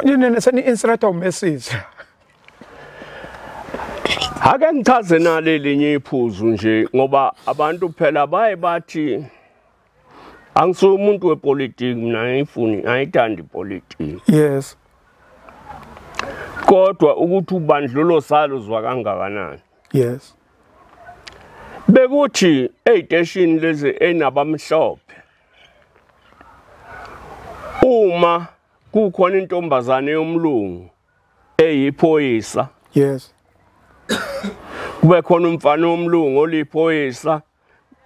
Nje seni instructor umesiza. Ake ngichaze nalelinye iphuzu nje ngoba abantu phela baye bathi angisuye umuntu wepolitiki mina ngifuni ayithandi ipolitiki. Yes. Kodwa ukuthi ubandlulo saluzwa kangakanani. Yes. Bekuthi eziteshini lezi enabamhlophe uma kukhona intombazane yomlungu eyiphoyisa. Yes. Kube khona umfana womlungu oliphoyisa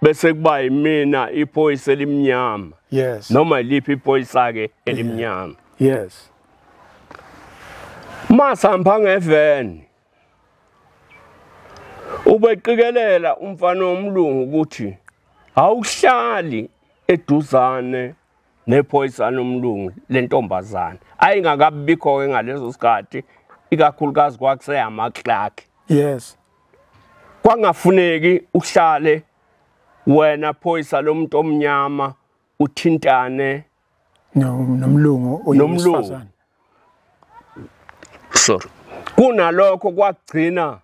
bese kuba yimina iphoyisa elimnyama. Yes. Noma iliphi iphoyisa ke elimnyama. Yes. Masihamba ngeveni ubeqikelela umfana womlungu ukuthi awuhlali eduzane nephoyisa nomlungu lentombazana ayingakabikho ke ngaleso sikhathi ikakhulukazi kwakuseyama clerk. Yes. Kwangafuneki uhlale wena phoyisa lomuntu omnyama uthintane nomlungu oyisifazane. Sorry. Kunalokho kwagcina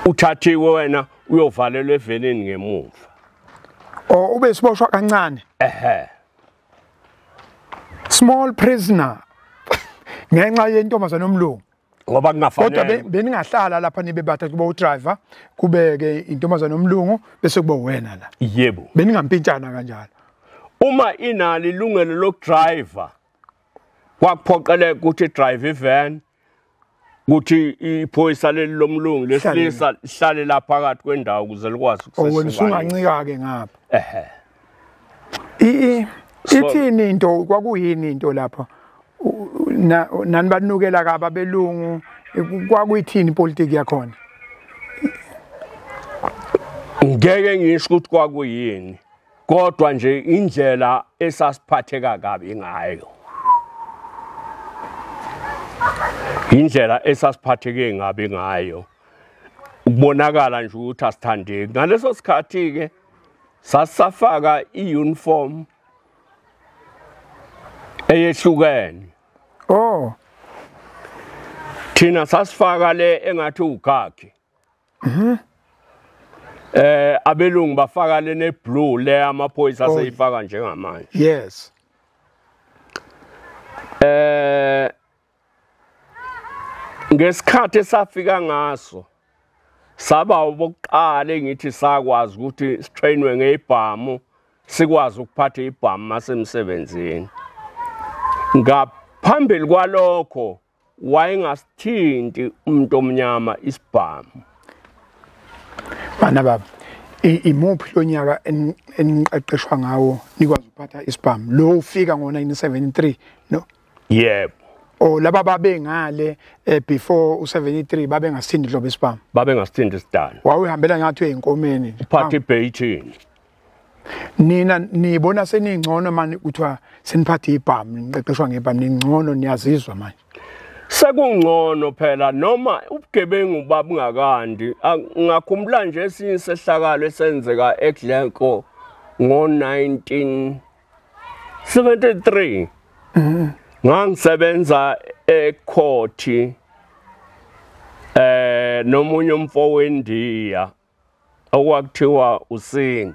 uthathiwe wena uyovalelwa evenini ngemuva. Oh ube siboshwa kancane. Ehhe. Small prisoner. Ngenxa yentombazana nomlungu. Ngoba kungafanele. Kodwa beningahlala lapha nibe bathathu kuba udriver kubeke intombazana nomlungu bese kuba wena la. Yebo. Beningampintshana kanjalo. Uma inalo ilungelo lokudriver kwakuphoqeleka ukuthi drive ivan ukuthi iphoyisa leli lomlungu lesilisa lihlale la phakathi kwendawo ukuze likwazi ukusebenza. Wena usungancika ke ngapha. Ehhe. Ithini into kwakuyini into lapha? Nani banukela kabi abelungu kwakuyithini ipolitiki yakhona? Ngeke ngisho ukuthi kwakuyini kodwa nje indlela esasiphatheka kabi ngayo. Indlela esasiphatheke ngabi ngayo ukubonakala nje ukuthi asithandeki. Ngaleso sikhathi ke sasafaka iuniform eyehlukene. Oh. Thina sasifaka le engathi ukhakhi. Mhm. Abelungu bafaka le ne blue le amaphoyisa aseyifaka njengamanje. Yes. Ngesikhathi esafika ngaso saba obokuqala ngithi sakwazi ukuthi sitrainwe ngeibhamu sikwazi ukuphatha ibhamu masemsebenzini. Ngaphambili kwalokho wayengasithinti umuntu omnyama isibhamu. Bana baba imuphi lonyaka eniqeqeshwa ngawo nikwazi ukuphatha isibhamu lo ufika ngo1973 no? Yebo. Oh laba babe ngale before u73 babe ngasithindi hlobo isibhamu. Babe ngasithindi isidala. Wawuhambela ngathi uyinkomeni. Uphatha ibhayithini. Nina nibona seningcono manje kuthiwa seniphatha ibhamu niqeqeshwa ngebhamu ningcono niyazizwa manje. Sekungcono phela noma ubugebengu babungakandi. Ngakhumbula nje esinye isehlakalo esenzeka eGlencoe ngo1973. Ngangisebenza ecourt nomunye umfo weNdiya okwakuthiwa uSingh.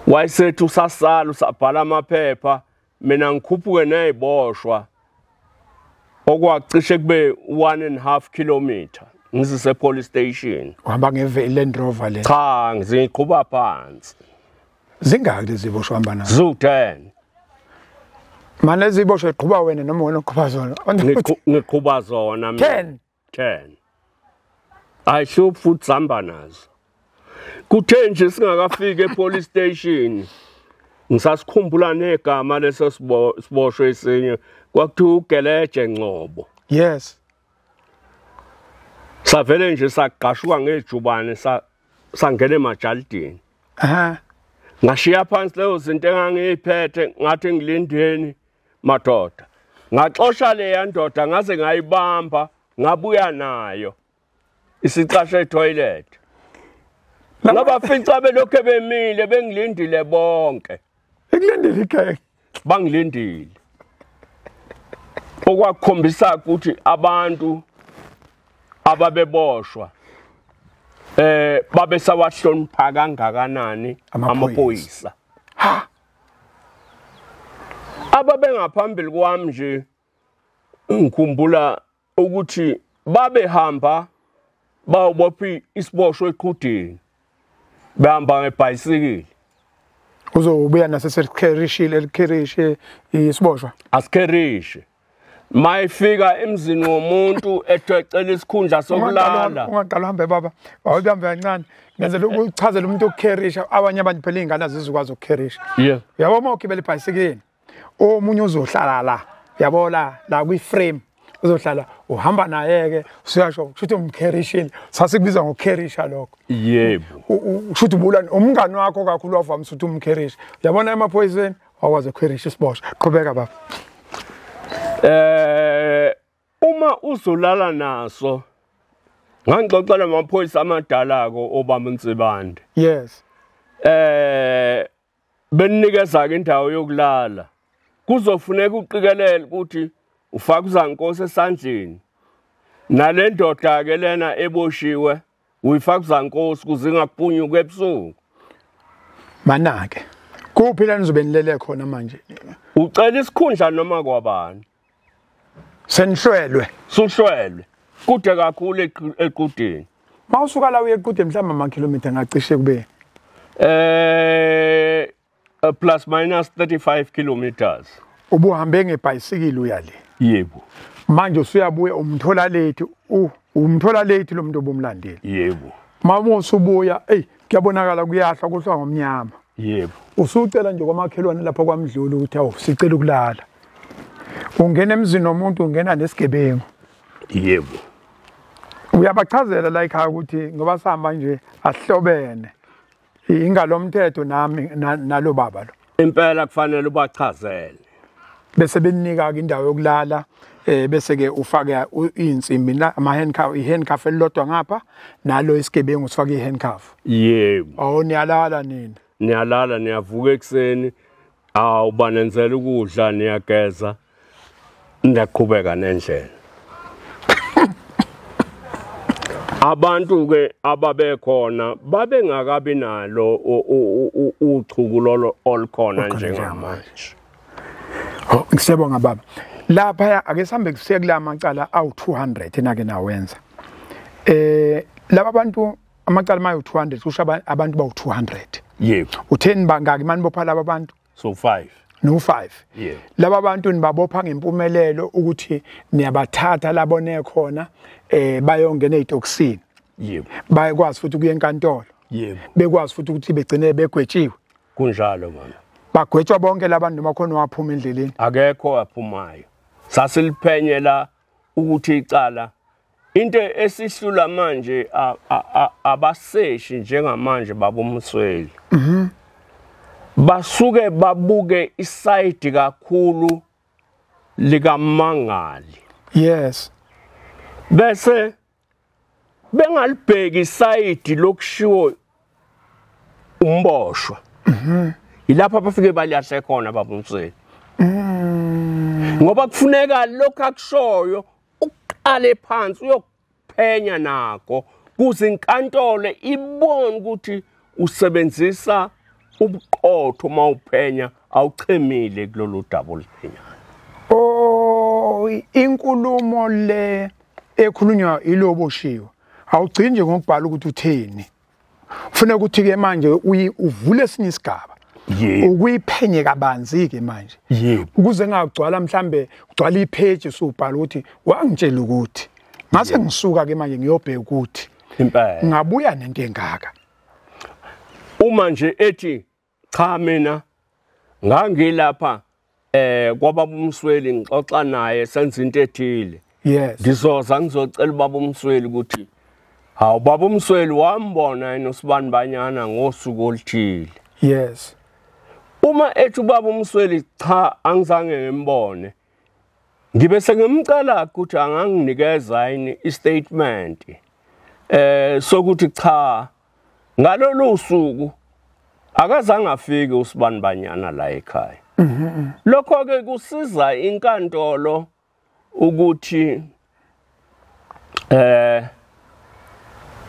Wayesethi usasala usabhala amaphepha mina ngikhuphuke neziboshwa okwacishe kube 1.5 kilometer ngizise police station. Uhamba nge Land Rover le? Cha, ngiziqhuba phansi. Zingaki lezi ziboshwa hamba nazo? Zu10. Manje ziboshwe eqhuba wena noma wena uqhuba zona? Ngiqhuba zona mina. 10. 10. Ayihluphi futhi sihamba nazo. Kuthe nje singakafiki epolice station ngisasikhumbula negama leso siboshwe esinye kwakuthiwa uGeleje Ngcobo. Yes. Savele nje sagqashuka ngejubane sangena emajalidini. Aha. Ngashiya phansi lezo zinto engangiyiphethe ngathi ngilindeni madoda. Ngaxosha leya ndoda ngaze ngayibamba ngabuya nayo isicashe etoilet. Ngabafica belokhe bemile bengilindile bonke. Ekulindile ikhaya. Bangilindile. Okwakukhombisa ukuthi abantu ababeboshwa babesawahlonipha kangakanani amaphoyisa. Ha. Ababengaphambili kwami nje ngikhumbula ukuthi babehamba bawubopha isiboshwe eqhudeni behamba ngebhayisikili. Uzobuya nasesekherishile elikherishe isiboshwa. Asikherishe. Mayifika emzini womuntu ethecela isikhundla sokulala. Ungaqala uhambe baba, awuhambe kancane. Ngenzela ukuchazela umuntu ukukherisha, abanye abantu phela izingane azizukwazi ukukherisha. Yeah. Uyabo uma ugibela ibhayisikili, omunye uzohlala la, yabo la kwi-frame uzohlala uhamba naye ke usuyasho kusho umkherishile. Sasikubiza ngokukherisha lokho. Yebo. Usho ubulani umngani wakho kakhulu wavamisa ukuthi umkherishe. Uyabona emaphoyiseni awakwazi ukukherisha isiboshwa. Qhubeka baba. Uma uzolala naso ngangixoxela amaphoyisa amadala ko obaba Nsibande. Yes. Beninikeza ke indawo yokulala. Kuzofuneka uqikelele ukuthi ufaka uzankosi esandleni. Nale ndoda ke lena eboshiwe uyifaka uzankosi kuze ingaphunyuka ebusuku. Manake kuphi la nizobe nilele khona manje? Ucela isikhundla noma kwabani? Senihlwelwe. Suhlwelwe. Kude kakhulu equdeni. Mawusuka la uye equdeni mhlawumbe amakhilomitha ngacishe kube plus minus 35 kilometers. Ubuhambe ngebhayisikili uya le. Yebo. Manje usuyabuya umthola late, umthola late lo muntu obumlandile. Yebo. Mama usubuya, ey kuyabonakala kuyahlwa kuhlwa ngomnyama. Yebo. Usucela nje kwamakhelwane lapha kwaMdluli ukuthi awu sicela ukulala. Ungena emzini womuntu ungena nesigebengu. Yebo. Uyabachazela la ekhaya ukuthi ngoba sihamba nje ahlobene. Ingalomthetho nami nalo baba lo. Impela kufanele ubachazele. Bese benika ke indawo yokulala, bese ke ufake insimbi la ama handcuff, ihandcuff elilodwa ngapha nalo isigebengu usifake ihandcuff. Yebo. Awu niyalala nina. Niyalala niyavuka ekseni, awubanenzela ukudla niyageza niyaqhubeka nendlela. Abantu ke ababekhona babengakabi nalo uchuku lolo olukhona njengamanje. Oh, ngisiyabonga baba. Lapha ake sihambe kusiye kula macala awu 200 enake nawenza. Laba bantu amacala mayo 200 kusho abantu bawu 200. Yebo. Utheni bangaki manibopha laba bantu? So 5. No 5. Yeah. Laba bantu nibabopha ngempumelelo ukuthi niyabathatha labone khona bayongena ezitokisini. Yebo. Bayakwazi futhi ukuya enkantolo. Yebo. Bekwazi futhi ukuthi begcine begwetshiwe. Kunjalo mama. Bagwetshwa bonke labantu noma khona waphuma endleleni? Akekho waphumayo. Sasiliphenyela ukuthi icala into esihlula manje abaseshi njengamanje babumsweli. Mhm. Basuke babuke isayidi kakhulu likamangali. Yes. Bese bengalibheki isayidi lokushiwo umboshwa. Mhm. Ilapha abafike balahle khona babumsweli. Ngoba kufuneka lokho akushoyo uqale phansi uyokuphenya nako kuze inkantolo ibone ukuthi usebenzisa ubuqotho mawuphenya awuchemile kulolu daba oluphenyayo. Oh, inkulumo le ekhulunywa iloboshiwe awugcini nje ngokubhala ukuthi utheni. Kufuneka ukuthi ke manje uvule esinye isigaba. Ukuyiphenye kabanzi ke manje. Yebo. Ukuze ngagcwala mhlambe ugcwala ipage usubhala ukuthi wangitshela ukuthi ngase ngisuka ke manje ngiyobheka ukuthi Impela. Ngabuya nento engaka. Uma nje ethi cha mina ngangilapha kwababa uMsweli ngixoxa naye senza into ethile. Yes. Ngizoza ngizocela ubaba uMsweli ukuthi hawu baba uMsweli wambona yena usibani banyana ngosuku oluthile. Yes. Uma ethi ubaba uMsweli cha angizange ngimbone, ngibe sengimcela ukuthi anganginikeza yini istatement sokuthi cha ngalolu suku akazange afike usibani banyana la ekhaya. Lokho ke kusiza inkantolo ukuthi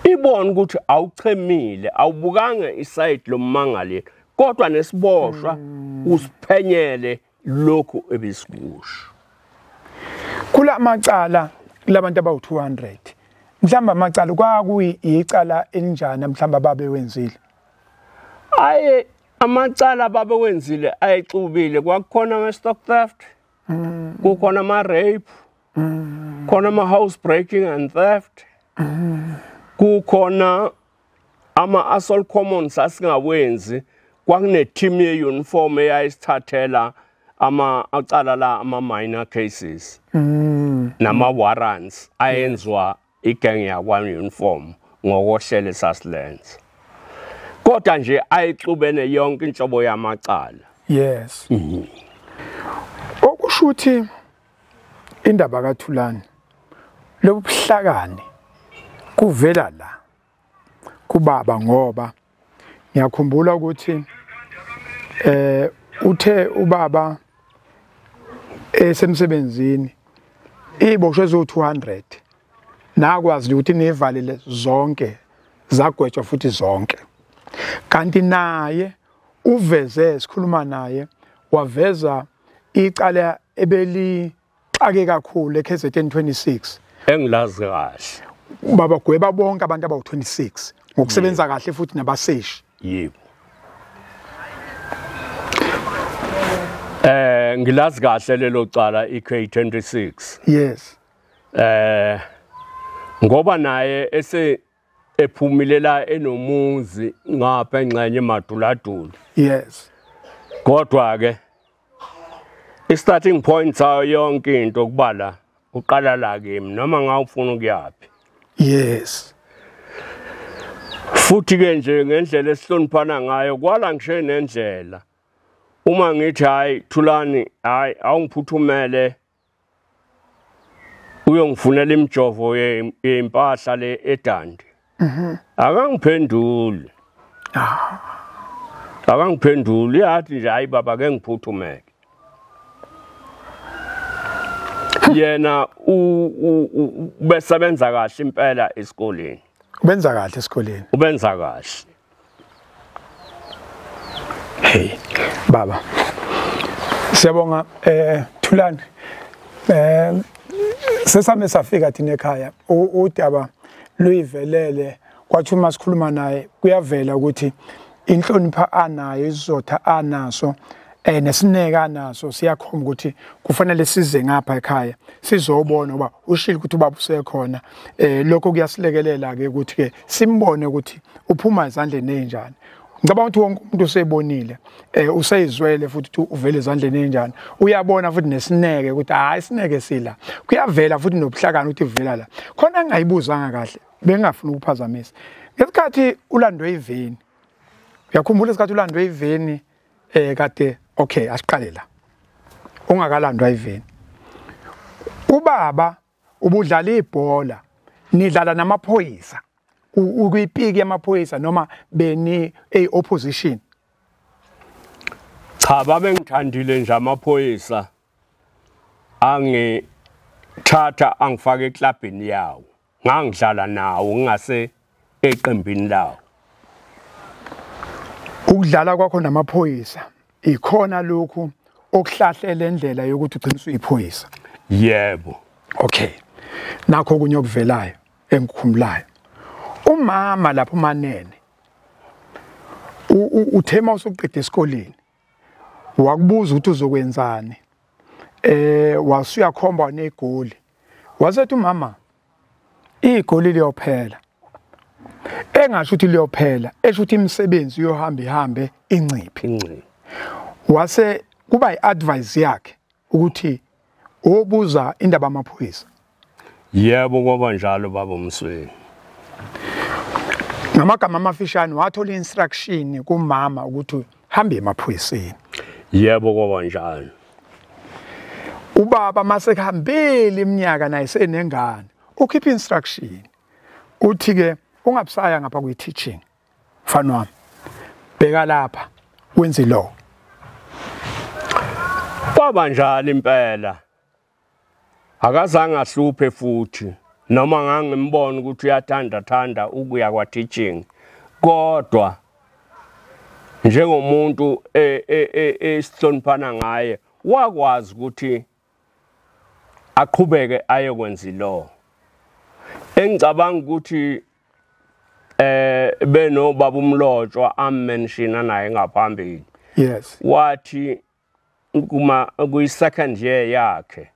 ibone ukuthi awuchemile, awubukanga iside lommangali kodwa nesiboshwa usiphenyele lokhu ebisikusho. Kula macala labantu abawu200 mhlamba amacala kwakuyicala elinjani mhlamba babewenzile? Aye amacala babewenzile ayexubile, kwakukhona ama stock theft, kukhona ama rape, khona ama house breaking and theft, kukhona ama assault common sasingawenzi, kwakune team ye uniform eyayisithathela ama acala la ama minor cases nama warrants ayenziwa igang yakwa uniform ngokohlelo sasilenza. Kodwa nje ayixubene yonke inhlobo yamacala. Yes. Okusho ukuthi indaba kaThulani lobuhlakani kuvela la kubaba, ngoba ngiyakhumbula ukuthi uthe ubaba esemsebenzini iboshwe zo 200 nakwazi ukuthi nivalile zonke, zagwetshwa futhi zonke. Kanti naye uveze, sikhuluma naye waveza icala ebelixake kakhulu eKZN 26 engilazi kahle. Baba gweba bonke abantu abawu26 ngokusebenza kahle futhi nabaseshi. Yebo. Ngilazi kahle lelo cala iK26. Yes. Ngoba naye ese ephumile la enomuzi ngapha engxenye emaduladula. Yes. Kodwa ke i-starting point sayo yonke into kubala uqala la kimi noma ngawufuna ukuyaphi. Yes. Futhi ke nje ngendlela esihloniphana ngayo kwala ngisho nendlela. Uma ngithi hayi Thulani hayi awungiphuthumele uyongifunela imijovo yempahla le eDandi. Akangiphenduli. Akangiphenduli yathi nje hayi baba ke ngiphuthumele. Yena ubesebenza kahle impela esikoleni. Ubenza kahle esikoleni. Ubenza kahle. Hey baba. Siyabonga Thulani. Sesame safika thina ekhaya udaba luyivelele kwathi uma sikhuluma naye kuyavela ukuthi inhlonipho anayo, isizotha anaso, nesineke anaso siyakhomba ukuthi kufanele size ngapha ekhaya sizobona ngoba ushilo ukuthi ubaba usekhona. Lokho kuyasilekelela ke ukuthi ke simbone ukuthi uphuma ezandleni ezinjani. Ngicabanga ukuthi wonke umuntu usebonile, useyizwele futhi ukuthi uvele ezandleni ezinjani. Uyabona futhi nesineke ukuthi hayi isineke sila. Kuyavela futhi nobuhlakani ukuthi uvela la. Khona ngingayibuzanga kahle, bengingafuni ukuphazamisa. Ngesikhathi ulandwe iveni, uyakhumbula isikhathi ulandwe iveni kade okay asiqale la. Ungakalandwa iveni. Ubaba ubudlala ibhola, nidlala namaphoyisa. Ukuyipiki yamaphoyisa noma beni opposition? Cha babengithandile nje amaphoyisa, angithatha angifake eklabhini yawo, ngangidlala nawo ngingase eqembini lawo. Ukudlala kwakho namaphoyisa ikhona lokhu okuhlahlela indlela yokuthi ugcine usuyiphoyisa? Yebo. Okay. Nakho okunye okuvelayo engikukhumbulayo, umama lapho uManene uthema usuqeda esikoleni wakubuza ukuthi uzokwenzani, wasuyakhomba negoli, wasethi umama igoli liyophela, Engasho ukuthi liyophela, esho ukuthi imisebenzi yohamba ihambe inciphe. Wase kuba iadvice yakhe ukuthi obuza indaba amaphoyisa. Yebo, kwaba njalo baba uMsweli. Ngamagama amafishane wathola instruction kumama ukuthi hambe emaphoyiseni. Yebo, kwaba njalo. Ubaba mase kuhambile iminyaka naye senengane, ukhipha instruction uthi ke ungabusaya ngapha kwi teaching mfana wami, bheka lapha wenze lo. Kwaba njalo impela. Akazange ahluphe futhi, noma ngangimbona ukuthi uyathanda thanda ukuya kwa teaching, kodwa njengomuntu esihloniphana ngaye wakwazi ukuthi aqhubeke ayokwenza lo. Engicabanga ukuthi benobaba uMlotshwa ammenshina naye ngaphambili. Yes. Wathi kuma kuyi second year yakhe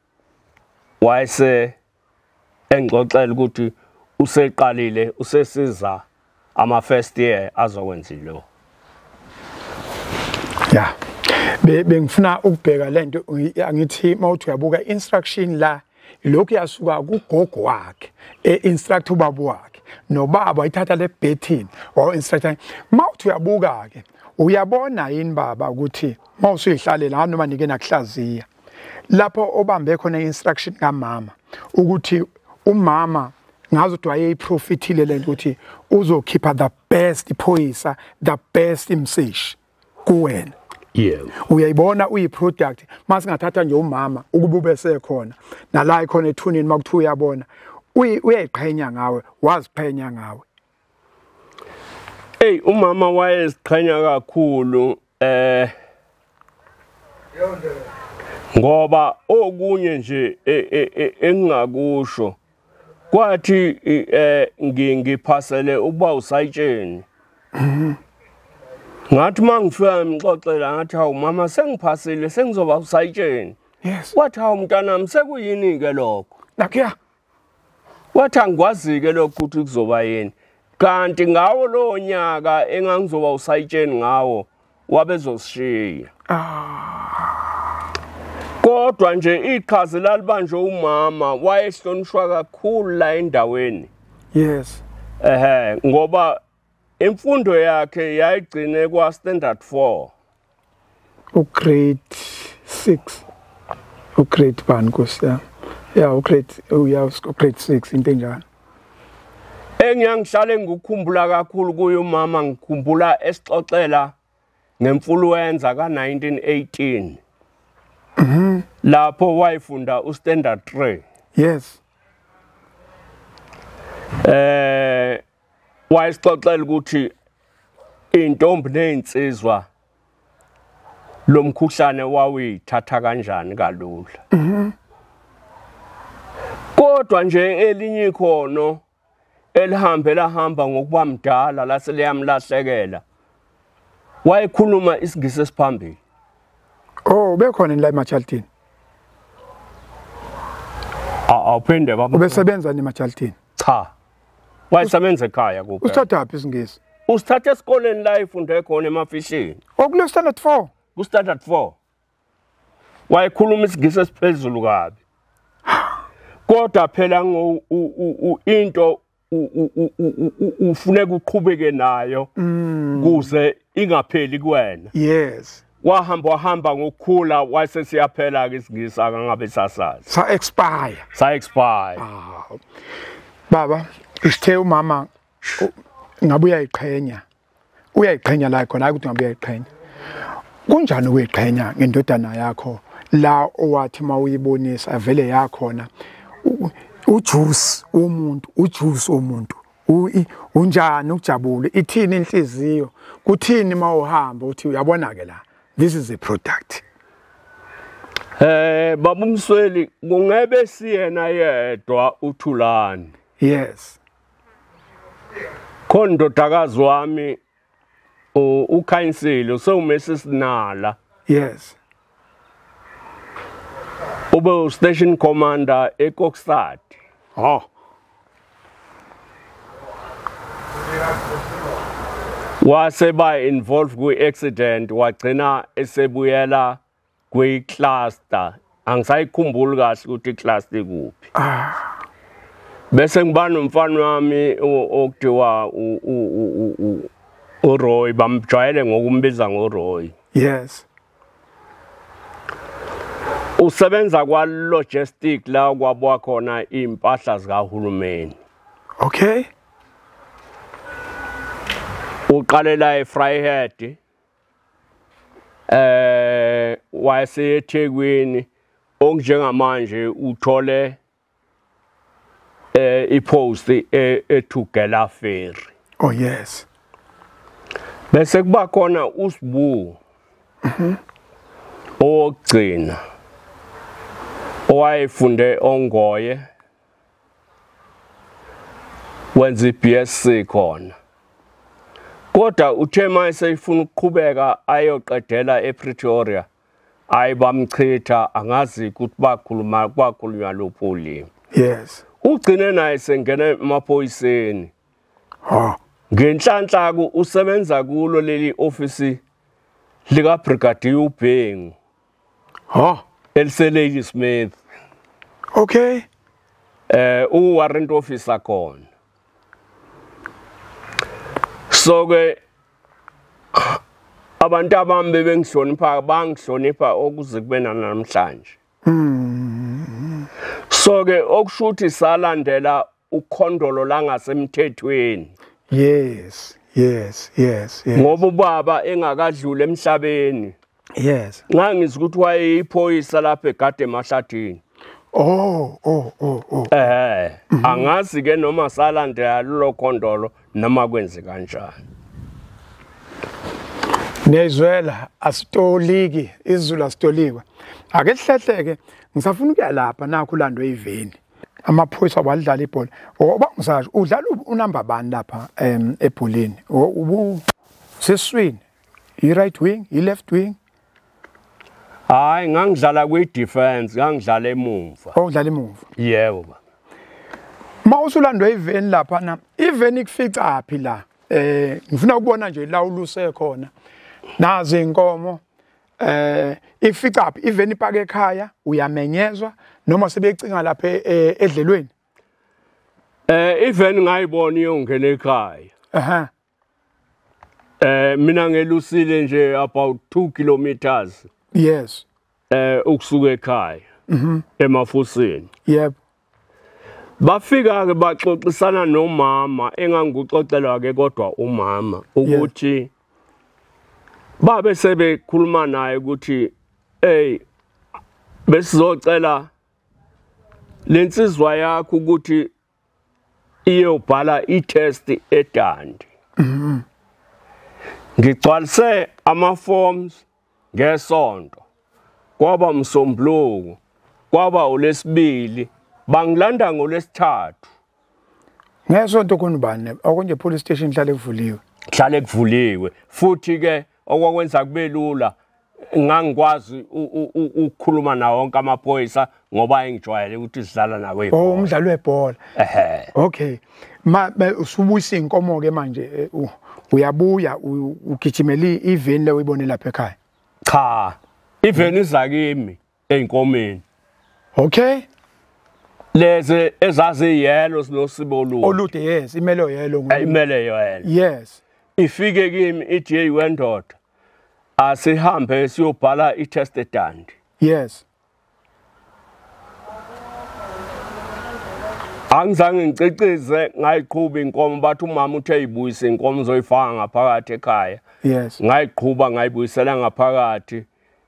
wayese engixoxela ukuthi useqalile usesiza ama first year azokwenza lo. Yeah. Bengifuna ukubheka lento, angithi mawuthi uyabuka instruction la lokhu yasuka kugogo wakhe e-instruct ubaba wakhe nobaba wayithatha le bethini wa instructor. Mawuthi uyabuka ke uyabona yini baba ukuthi mawusuyihlalela noma nike nakuhlaziya lapho obambe khona instruction kamama ukuthi umama ngazi ukuthi wayeyiprofitile lento ukuthi uzokhipha the best iphoyisa, the best imseshi kuwena. Yebo. Uyayibona uyiproduct. Masingathatha nje umama ukuba ubesekhona nala ikhona ethuneni makuthiwa uyabona uyayiqhenya ngawe, waziqhenya ngawe. Hey, umama wayeziqhenya kakhulu ngoba okunye nje engingakusho kwathi ngiphasele ukuba usayitsheni. Ngathi mangifika ngixoxela ngathi hawu mama sengiphasile sengizoba usayitsheni. Yes. Wathi hawu mntanami sekuyini ke lokho? Nakhiya. Wathi angikwazi ke lokho ukuthi kuzoba yini. Kanti ngawo lo nyaka engangizoba usayitsheni ngawo wabezosishiya. Kodwa nje iqhaza lalibanjwe umama wayehlonishwa kakhulu la endaweni. Yes. Ngoba imfundo yakhe yayigcine kwa standard 4. Ugrade 6. Ugrade 1 nkosi yami. Yeah, ugrade ugrade 6 into enjalo. Engiyangihlale ngikukhumbula kakhulu kuyo umama, ngikhumbula esixoxela ngemfluenza ka1918. Lapho wayefunda ustandard 3. Yes. Wayesixoxela ukuthi intombi nezinsizwa lomkhuhlane wawuyithatha kanjani kalula. Kodwa nje elinye ikhono elihambe lahamba ngokuba mdala lase liyamlahlekela. Wayekhuluma isiNgisi esiphambili. Oh, bekhona la eMachaltini. Awuphinde baba. Ubesebenza neMachaltini? Cha. Wayesebenza ekhaya kuphela. Usithathaphi isiNgisi? Usithatha esikoleni la efunde khona emafishini. Okule standard 4. Ku standard 4. Wayekhuluma isiNgisi esiphezulu kabi. Kodwa phela into ufuneka uqhubeke nayo kuze ingapheli kuwena. Yes. Wahamba ngokukhula wase siyaphela ke isiNgisi akangabe sasazi. Sa expire. Sa expire. Baba, isithe umama ngabe uyayiqhenya. Uyayiqhenya la khona ukuthi ngabe uyayiqhenya. Kunjani ukuyiqhenya ngendodana yakho la owathi mawuyibonisa vele yakhona ujuice womuntu, ujuice womuntu. Unjani ukujabula, ithini inhliziyo, kuthini mawuhamba uthi uyabona ke la, this is a product. Baba uMsweli kungebe siyena yedwa uThulani. Yes. Khona ndodakazi wami uKhansile usewuMrs Nala. Yes. Ube station commander eKokstad. Oh. Waseba involved kwi-accident, wagcina esebuyela kwi-cluster. Angisayikhumbuli kahle ukuthi i-cluster ikuphi. Bese ngiba nomfana wami okuthiwa uRoy, bamjwayele ngokumbiza ngoRoy. Yes. Usebenza kwa logistic la kwabuwa khona impahla zikahulumeni. Okay. Uqalela eVryheid, wayeseThekwini, okunjengamanje uthole ipost eTugela Ferry. Oh yes. Bese kuba khona uSibu. Owokugcina owayefunde Ongoye, wenza iBSc khona. Kodwa uthe mayesefuna ukuqhubeka ayoqedela ePretoria, ayibamchitha, angazi ukuthi bakhuluma kwakhulunywa luphi ulimi. Yes. Ugcine naye sengena emaphoyiseni. Ha. Ngenhlanhla ku usebenza kulo leli office lika Brigadier uBhengu. Ha. Elise Smith. Okay. U warrant officer khona. So ke abantu abami bebengihlonipha, bangihlonipha okuze kube namhlanje. So ke okushuthi salandela ukhondolo langasemthethweni. Yes, yes, yes, yes. Ngoba ubaba engakadluli emhlabeni. Yes. Ngangizwa ukuthi wayeyiphoyisa lapha egade emahlathini. Oh, oh, oh, oh. Angazi ke noma salandela lo khondolo noma kwenze kanjani. Niyizwela asitoliki, isiZulu asitolikwa. Ake sihlehleke, ngisafuna ukuya lapha nakho ulandwe iveni. Amaphoyisa walidlala ibhola. Oba ngisasho udlala unumber bani lapha ebholeni? Ubu seswini, i right wing, i left wing? Hayi, ngangidlala kwi defense, ngangidlala emuva. Oh, udlala emuva. Yebo baba. Mawusulandwe iveni lapha na, iveni ikufica phi la? Ngifuna ukubona nje la uluse khona. Nazi inkomo ifica phi iveni ipake ekhaya, uyamenyezwa noma sebecinga lapha edlelweni? Iveni ngayibona iyongena ekhaya. Aha. Mina ngelusile nje about 2 kilometers. Yes. Ukusuka ekhaya. Emafusini. Yep. Bafika ke baxoxisana nomama, engangikuxoxelwa ke kodwa umama ukuthi babe sebekhuluma naye ukuthi hey, besizocela lensizwa yakho ukuthi iyobhala i-test eDundee. Ngigcwalise ama forms ngesonto, kwaba msombuluko, kwaba olesibili, bangilanda ngolesithathu. Ngesonto kunubani? Okunje police station hlale kuvuliwe. Hlale kuvuliwe. Futhi ke okwakwenza kube lula, ngangikwazi ukukhuluma nawo wonke amaphoyisa ngoba engijwayele ukuthi sidlala nawe ibhola. Oh, umdlalo webhola. Ehhe. Okay. Ma usubuyisa inkomo ke manje, uyabuya ugijimela iveni le uyibone lapha ekhaya. Cha, iveni iza kimi einkomeni. Okay. Lezi ezaziyelo sinosibo olude. Olude, yes, imelo yelo. Imele yelo. Yes. Ifike kimi ithi hey wendoda, asihambe siyobhala i-test eDundee. Yes. Angizange ngicicize, ngayiqhuba inkomo, bathi umama uthe ibuyise inkomo uzoyifaka ngaphakathi ekhaya. Yes. Ngayiqhuba ngayibuyisela ngaphakathi,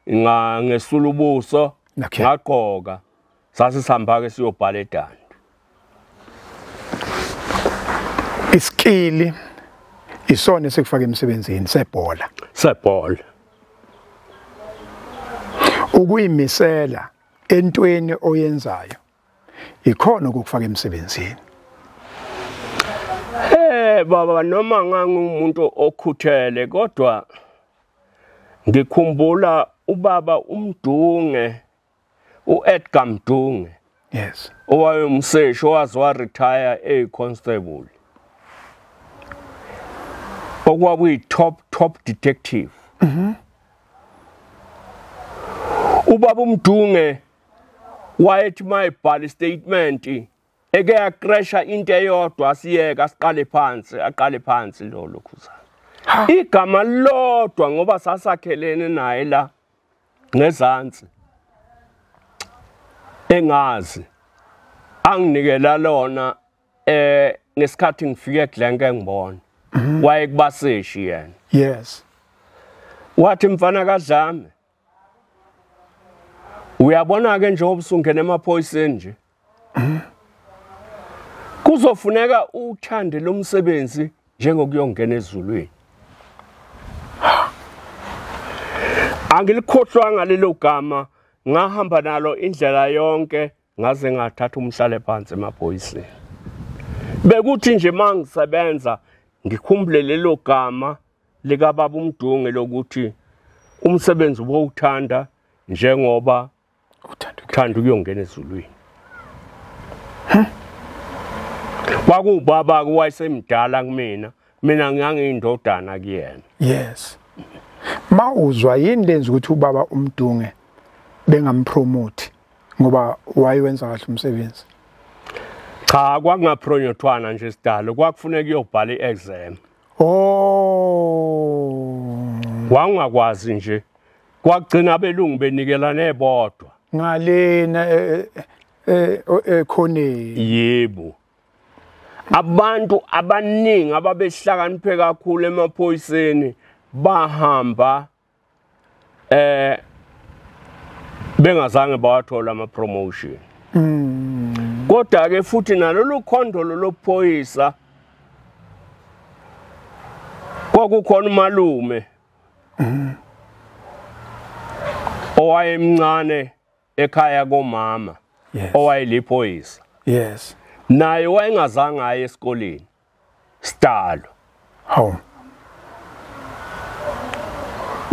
ngesula ubuso, ngagqoka. Sasihamba ke siyobhala eDundee. Iskili isona esikufaka emsebenzini sebhola. Sebhola. Ukuyimisela entweni oyenzayo ikhona ukufaka emsebenzini. Baba, noma ngangumuntu okhuthele, kodwa ngikhumbula ubaba uMdunge, uEdgar Mdunge. Yes. Owayemseshi owaze wa retire eyi constable. Okwakuyi top detective. Ubaba uMdunge wayethi mayibhala statement eke yacrasha into eyodwa asiyeka asiqale phansi aqale phansi lo lokhuzana. Igama lodwa ngoba sasakhelene naye la ngezansi engazi anginikela lona ngesikhathi ngifike eGlenke ngibona waye kubaseshi yena. Yes. Wathi mfana kaDlame uyabona ke njengoba usungena emaphoyiseni nje kuzofuneka uthande lo msebenzi njengokuyongena ezulwini. Angilikhohlwanga lelo gama, ngahamba nalo indlela yonke ngaze ngathatha umhlale phansi emaphoyiseni. Bekuthi nje mangisebenza ngikhumbule lelo gama lika baba uMdunge lokuthi umsebenzi ubowuthanda njengoba uthanda ukuyongena ezulwini. Kwakubaba wayesemdala kumina, mina ngangiyindodana kuyena. Yes. Mawuzwa yini lenza ukuthi ubaba uMdunge bengampromote ngoba wayewenza kahle umsebenzi? Cha, kwakungapromothwana nje sidalo, kwakufuneka uyobhala iexam. Oh. Wangakwazi nje. Kwagcina abelungu benikelane bodwa. Ngalena ekhoneni. Yebo. Abantu abaningi ababehlakaniphe kakhulu emaphoyiseni bahamba bengazange bawathola ama promotion. Kodwa ke futhi nalolu khondolo lophoyisa kwakukhona umalume owayemncane ekhaya komama owayeliphoyisa. Yes. Naye wayengazange aye esikoleni sidalo. Hawu.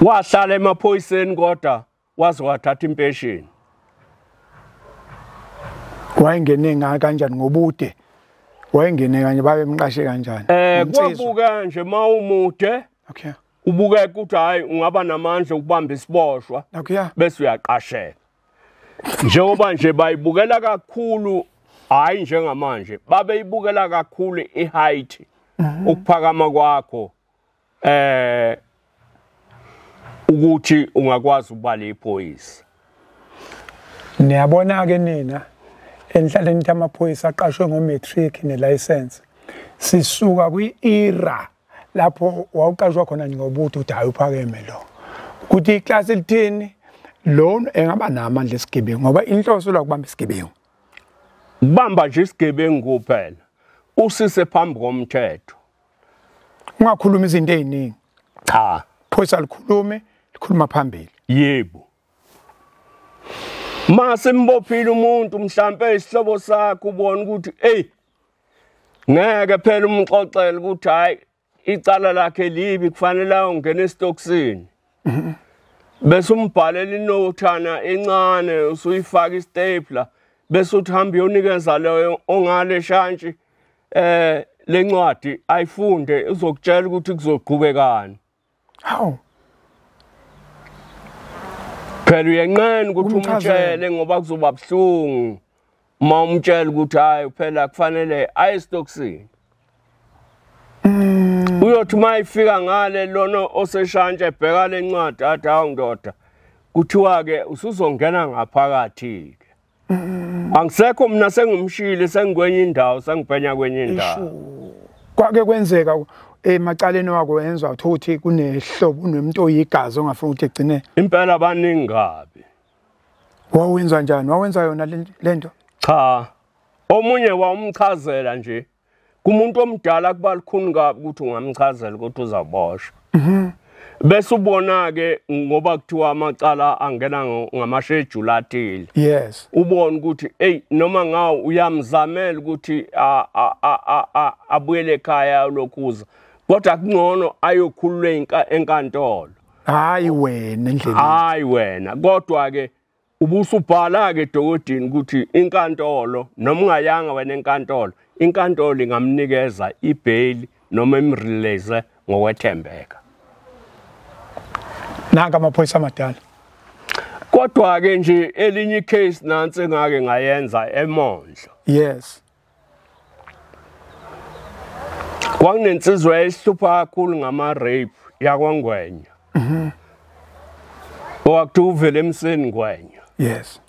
Wahlala emaphoyiseni kodwa waze wathatha impesheni. Wayengene kanjani ngobude? Wayengene kanje babemqashe kanjani? Kwabuka nje mawumude. Okay. Ubuka ukuthi hayi ungaba namandla ukubamba isiboshwa. Okay. Bese uyaqasheka. Njengoba nje bayibukela kakhulu, hayi njengamanje, babeyibukela kakhulu iheight, ukuphakama kwakho ukuthi ungakwazi ukubala iphoyisa. Niyabona ke nina enhlaleni ukuthi amaphoyisa aqashwe ngo-matric ne-license. Sisuka kwi-era lapho wawuqashwa khona ngobude uthi hayi uphakeme lo. Ukuthi iklasi elithini lo engaba namandla esigebengu ngoba inhloso la kubamba isigebengu. Kubamba nje isigebengu kuphela. Usise phambi komthetho. Ungakhuluma izinto eziningi. Cha. Phoyisa likhulume, likhuluma phambili. Yebo. Mase mbophile umuntu mhlambe isihlobo sakho ubona ukuthi hey ngeke phela umxoxele ukuthi hayi icala lakhe libi kufanele ayongena esitokisini. Bese umbhalela inothana encane usuyifaka istapler bese uthi hamba uyonikeza leyo ongale shantshi lencwadi ayifunde uzokutshela ukuthi kuzoqhubekani. Hawu. Phela uyenqena ukuthi umtshele ngoba kuzoba buhlungu uma umtshela ukuthi hayi phela kufanele aye esitokisini. Uyothi mayifika ngale lona oseshantshe ebheka lencwadi athi hawu ndoda kuthiwa ke usuzongena ngaphakathi ke. Angisekho mina sengumshile sengikwenye indawo sengibhenya kwenye indawo. Kwake kwenzeka emacaleni wako wenzwa ukuthi kunehlobo unomuntu oyigazi ongafuna ukuthi egcine impela baningi kabi. Wawenza njani? Wawenza yona lento? Cha. Omunye wawumchazela nje kumuntu omdala kuba likhuni kabi ukuthi ungamchazela ukuthi uzaboshwa. Bese ubona ke ngoba kuthiwa amacala angena ngamashejula athile. Yes. Ubona ukuthi hey noma ngawo uyamzamela ukuthi abuyele ekhaya lokhuza kodwa kungcono ayokhululwa enkantolo. Hayi wena endleleni. Hayi wena kodwa ke ubusubhala ke dokodini ukuthi inkantolo noma ungayanga wena enkantolo, inkantolo ingamnikeza ibail noma imrelease ngokwethembeka. Nanka amaphoyisa amadala. Kodwa ke nje elinye icase nansi engake ngayenza eMondlo. Yes. Kwakunensizwa ehlupha kakhulu ngama rape yakwaNgwenya. Mhm. Owakuthiwa uvele emseni Ngwenya. Yes.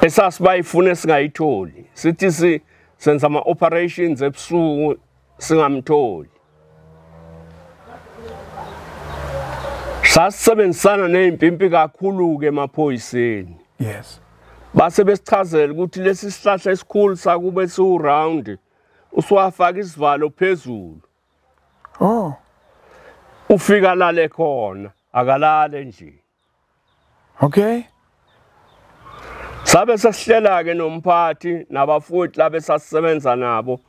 Esasibayifuna singayitholi. Sithi senza ama operations ebusuku singamtholi. Sasebenzisana nezimpimpi kakhulu ke emaphoyiseni. Yes. Base besichazela ukuthi lesi sihlahla esikhulu sakube siwu round usuwafaka isivalo phezulu. Oh. Ufika lale khona, akalale nje. Okay. Sabe sesihlela ke nomphathi nabafowethu labe sasisebenza nabo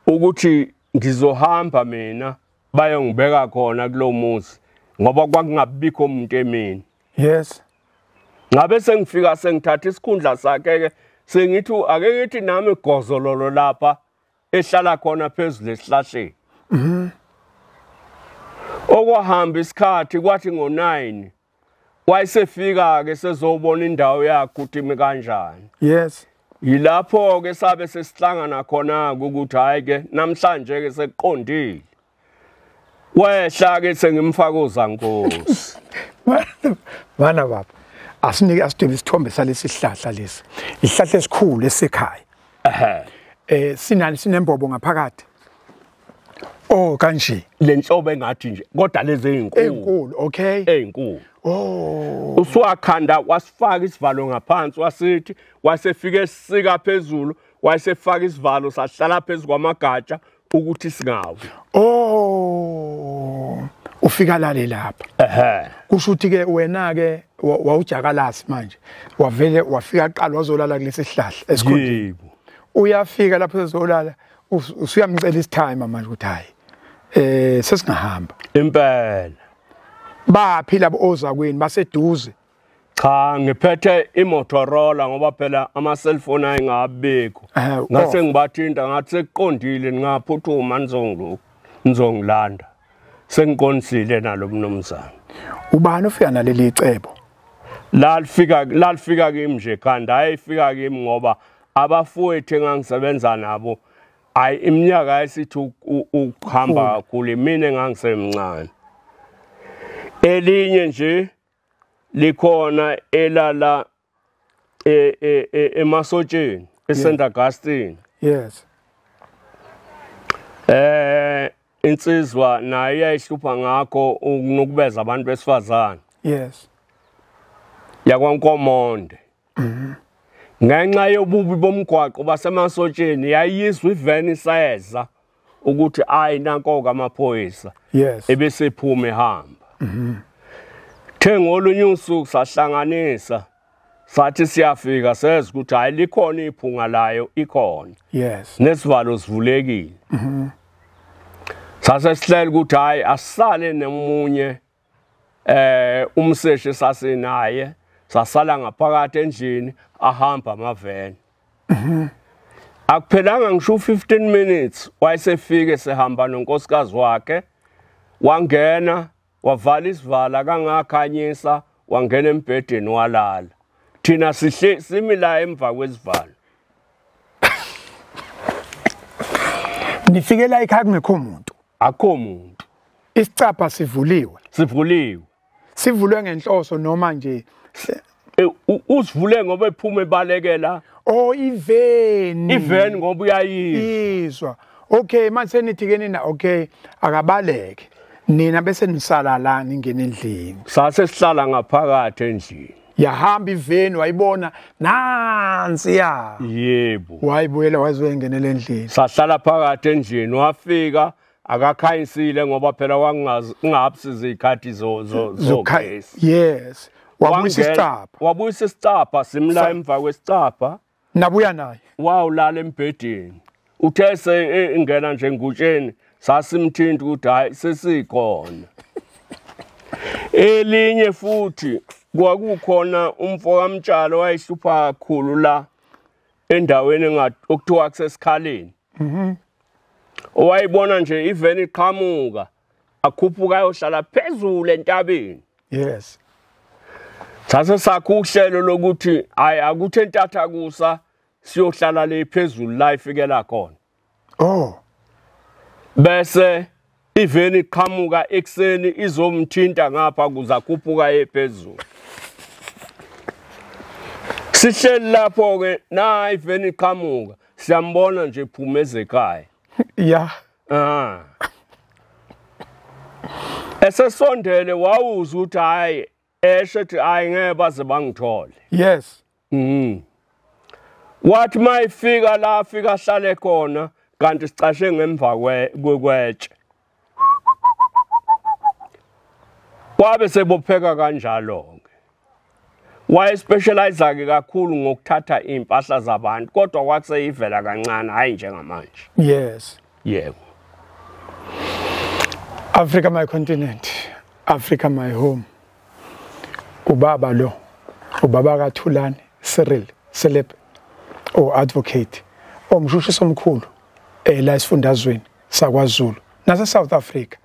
ukuthi ngizohamba mina bayongibeka khona kulomuzi ngoba kwakungabikho umuntu emini. Yes. Ngabe sengifika sengithatha isikhundla sakhe ke sengithi ake ngithi nami gozololo lapha ehlala khona phezulu esihlahleni. Mhm. Okwahamba isikhathi kwathi ngo9 wayesefika ke sezobona indawo yakhe ukuthi imi kanjani. Yes. Yilapho ke sabe sesihlangana khona ukuthi hayi ke namhlanje ke sekuqondile. Wehla ke sengimfaka uzankosi. Bana baba, asinike asidwebe isithombe salesi sihlahla lesi. Isihlahla esikhulu esekhaya. Ehhe. Sinani sinembobo ngaphakathi. Oh kanje. Lenhlobo engathi nje kodwa lezi ezinkulu. Ezinkulu, okay. Ezinkulu. Oh. Usuwakhanda wasifaka isivalo ngaphansi wasithi wasefika esika phezulu wasefaka isivalo sahlala phezulu kwamagatsha ukuthi singawi. Oh. Ufika lale lapha. Ehhe. Kusho ukuthi ke wena ke wawujakalasi manje. Wavele wafika qala wazolala kulesi sihlahla esikhundleni. Yebo. Uyafika lapho ezolala usuyamcela isitime manje ukuthi hayi sesingahamba. Impela. Baphi labo ozakwini baseduze? Cha, ngiphethe iMotorola ngoba phela ama cellphone ayengabikho. Ngase ngibathinta ngathi sekuqondile ningaphuthuma nizongilanda. Sengiqondisile nalo mnumzane. Ubani ofika naleli icebo? Lalifika kimi nje khanda, ayifika kimi ngoba abafowethu engangisebenza nabo ayi iminyaka ayisithi ukuhamba kakhulu, mina engangisemncane. Elinye nje likhona elala emasotsheni eSt Augustine. Yes. Insizwa nayo yayihlupha ngakho ukunukubeza abantu besifazane. Yes. YakwaNkomonde. Mhm. Ngenxa yobubi bomgwaqo basemasotsheni yayizwa iveni iseza ukuthi ayi nanko amaphoyisa. Yes. Ebesephuma ehamba. Mhm. Thengolunye usuku sahlanganisa sathi siyafika sezwa ukuthi hayi likhona iphunga layo ikhona. Yes. Nesivalo sivulekile. Mhm. Sase sihlela ukuthi hayi asisale nomunye umseshi sasenaye sasala ngaphakathi endlini ahamba amaveni. Mhm. Akuphelanga ngisho 15 minutes wayesefike sehamba nonkosikazi wakhe wangena wavala isivala kangakhanyisa wangena embhedeni walala. Thina sihle simi la emva kwesivalo. Nifike la ekhaya kungekho umuntu. Akho umuntu. Isicapha sivuliwe. Sivuliwe. Sivulwe ngenhloso noma nje usivule ngoba ephuma ebalekela. Oh iveni. Iveni ngoba uyayizwa. Okay, manje senithi ke nina okay akabaleke. Nina bese nisala la ningena endlini. Sase sihlala ngaphakathi endlini. Yahamba iveni wayibona nansi ya. Yebo. Wayibuyela wazoyengenela endlini. Sahlala phakathi endlini wafika akakhanyisile ngoba phela wangazi ungahapsiza izikhathi zogesi. Yes. Wabuyisa isicapha. Wabuyisa isicapha simla emva kwesicapha. Nabuya naye. Wawulala embhedeni. Uthe se ingena nje ngutsheni sasimthinta ukuthi hayi sesikhona. Elinye futhi kwakukhona umfo kaMtshalo wayehlupha kakhulu la endaweni okuthiwa kusesikhaleni. Mhm. Owayibona nje iveni iqhamuka akhuphuka ayohlala phezulu entabeni. Yes. Sase sakho uhlelo lokuthi hayi akuthe entatha kusa siyohlala le phezulu la ifikela khona. Oh. Bese iveni iqhamuka ekseni izomthinta ngapha kuza khuphuka ephezulu. Sihleli lapho ke na iveni iqhamuka siyambona nje iphuma ezekhaya. Yeah. Ah. Esesondele wawuza ukuthi hayi esho ethi hayi ngeke baze bangithole. Yes. Wathi mayifika la afika ahlale khona kanti sicashe ngemva kwetshe. Wabe sebopheka kanjalo ke. Waye specialize ke kakhulu ngokuthatha impahla zabantu kodwa kwakuseyivela kancane hayi njengamanje. Yes. Yebo. Africa my continent, Africa my home. Ubaba lo, ubaba kaThulani Cyril Selepe o advocate omshushisi omkhulu la esifundazweni sakwaZulu nase South Africa.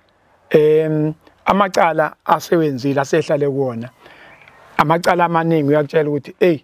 Amacala asewenzile asehlale kuona. Amacala amaningi uyakutshela ukuthi hey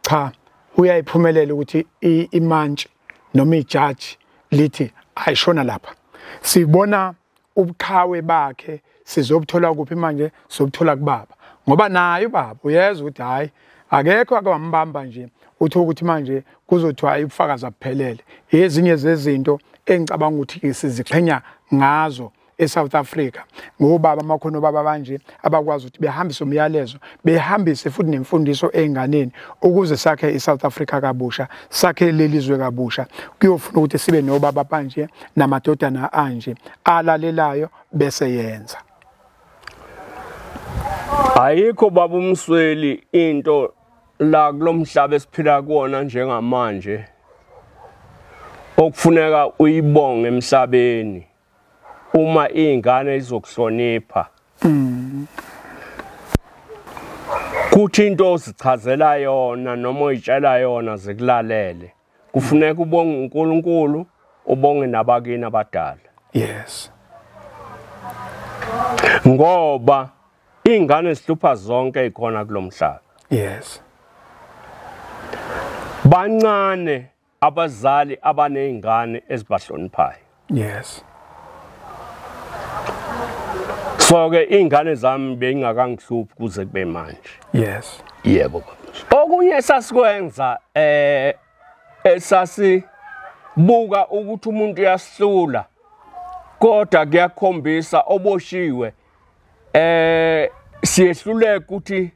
cha uyayiphumelela ukuthi imantshi noma ijaji lithi ayishona lapha. Sibona ubuqhawe bakhe sizobuthola kuphi manje? Sizobuthola kubaba, ngoba naye ubaba uyezwa ukuthi hayi akekho akwambamba nje uthi ukuthi manje kuzothiwa ubufakazi abuphelele. Ezinye zezinto engicabanga ukuthi siziqhenya ngazo eSouth Africa ngobaba amakhono baba banje abakwazi ukuthi behambise umyalezo, behambise futhi nemfundiso einganeni ukuze sakhe iSouth Africa kabusha, sakhe lelizwe kabusha. Kuyofuna ukuthi sibe nobaba banje namadodana anje alalelayo bese yenza. Ayikho baba uMsweli into la kulomhlaba esiphila kuona njengamanje okufuneka uyibonge emhlabeni uma ingane izokuhlonipha. Kuthi into ozichazela yona noma oyitshela yona zikulalele. Kufuneka ubonge uNkulunkulu, ubonge nabakini abadala. Yes. Ngoba ingane zihlupha zonke ikhona kulomhlaba. Yes. Bancane abazali abanezingane ezibahloniphayo. Yes. So ke ingane zami bengingakangihluphi kuze kube manje. Yes. Yebo. Okunye sasikwenza esasibuka ukuthi umuntu uyasihlula kodwa kuyakhombisa oboshiwe siyehluleka ukuthi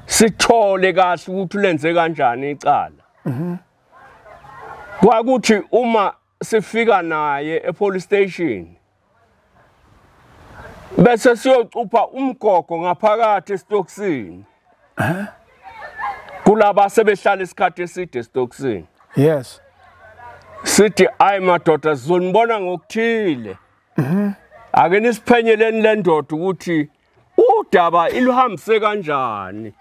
sithole kahle ukuthi lenze kanjani icala. Kwakuthi uma sifika naye epolice station bese siyocupha umgogo ngaphakathi esitokisini. Kulaba sebehlala isikhathi eside esitokisini. Yes. Sithi ayi madoda sizonibona ngokuthile. Ake nisiphenyeleni le ndoda ukuthi udaba iluhambise kanjani.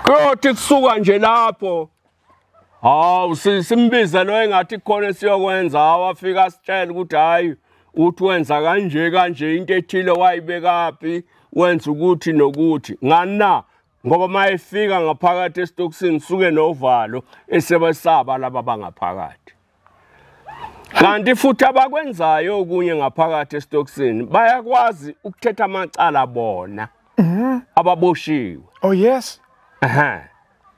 Kuyothi kusuka nje lapho hawu simbize lo engathi khona siyokwenza, awafika sitshela ukuthi hayi uthi wenza kanje kanje into ethile wayibekaphi wenza ukuthi nokuthi ngani na, ngoba mayefika ngaphakathi esitokisini suke novalo esebesaba laba bangaphakathi. Kanti futhi abakwenzayo okunye ngaphakathi esitokisini bayakwazi ukuthetha amacala bona ababoshiwe. Oh yes.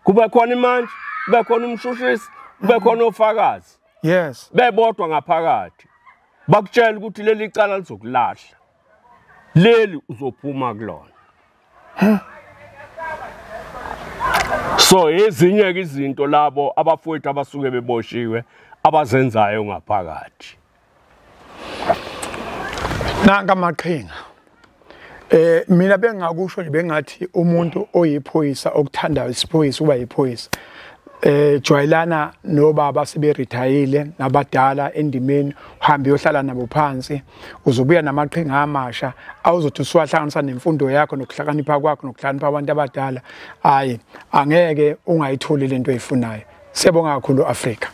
Kube khona imantshi, kube khona umshushisi, kube khona ofakazi. Yes. Bebodwa ngaphakathi. Bakutshela ukuthi leli cala lizokulahla. Leli uzophuma kulona. So ezinye ke izinto labo abafowethu abasuke beboshiwe abazenzayo ngaphakathi. Nanka amaqhinga. Mina bengakusho nje bengathi umuntu oyiphoyisa okuthandayo isiphoyisa uba yiphoyisa. Jwayelana nobaba seberetayile nabadala endimeni, uhambe uyohlala nabo phansi, uzobuya namaqhinga amasha awuzothi usuwahlanganisa nemfundo yakho nokuhlakanipha kwakho nokuhlakanipha abantu abadala. Hayi, angeke ungayitholi lento oyifunayo. Siyabonga kakhulu Afrika.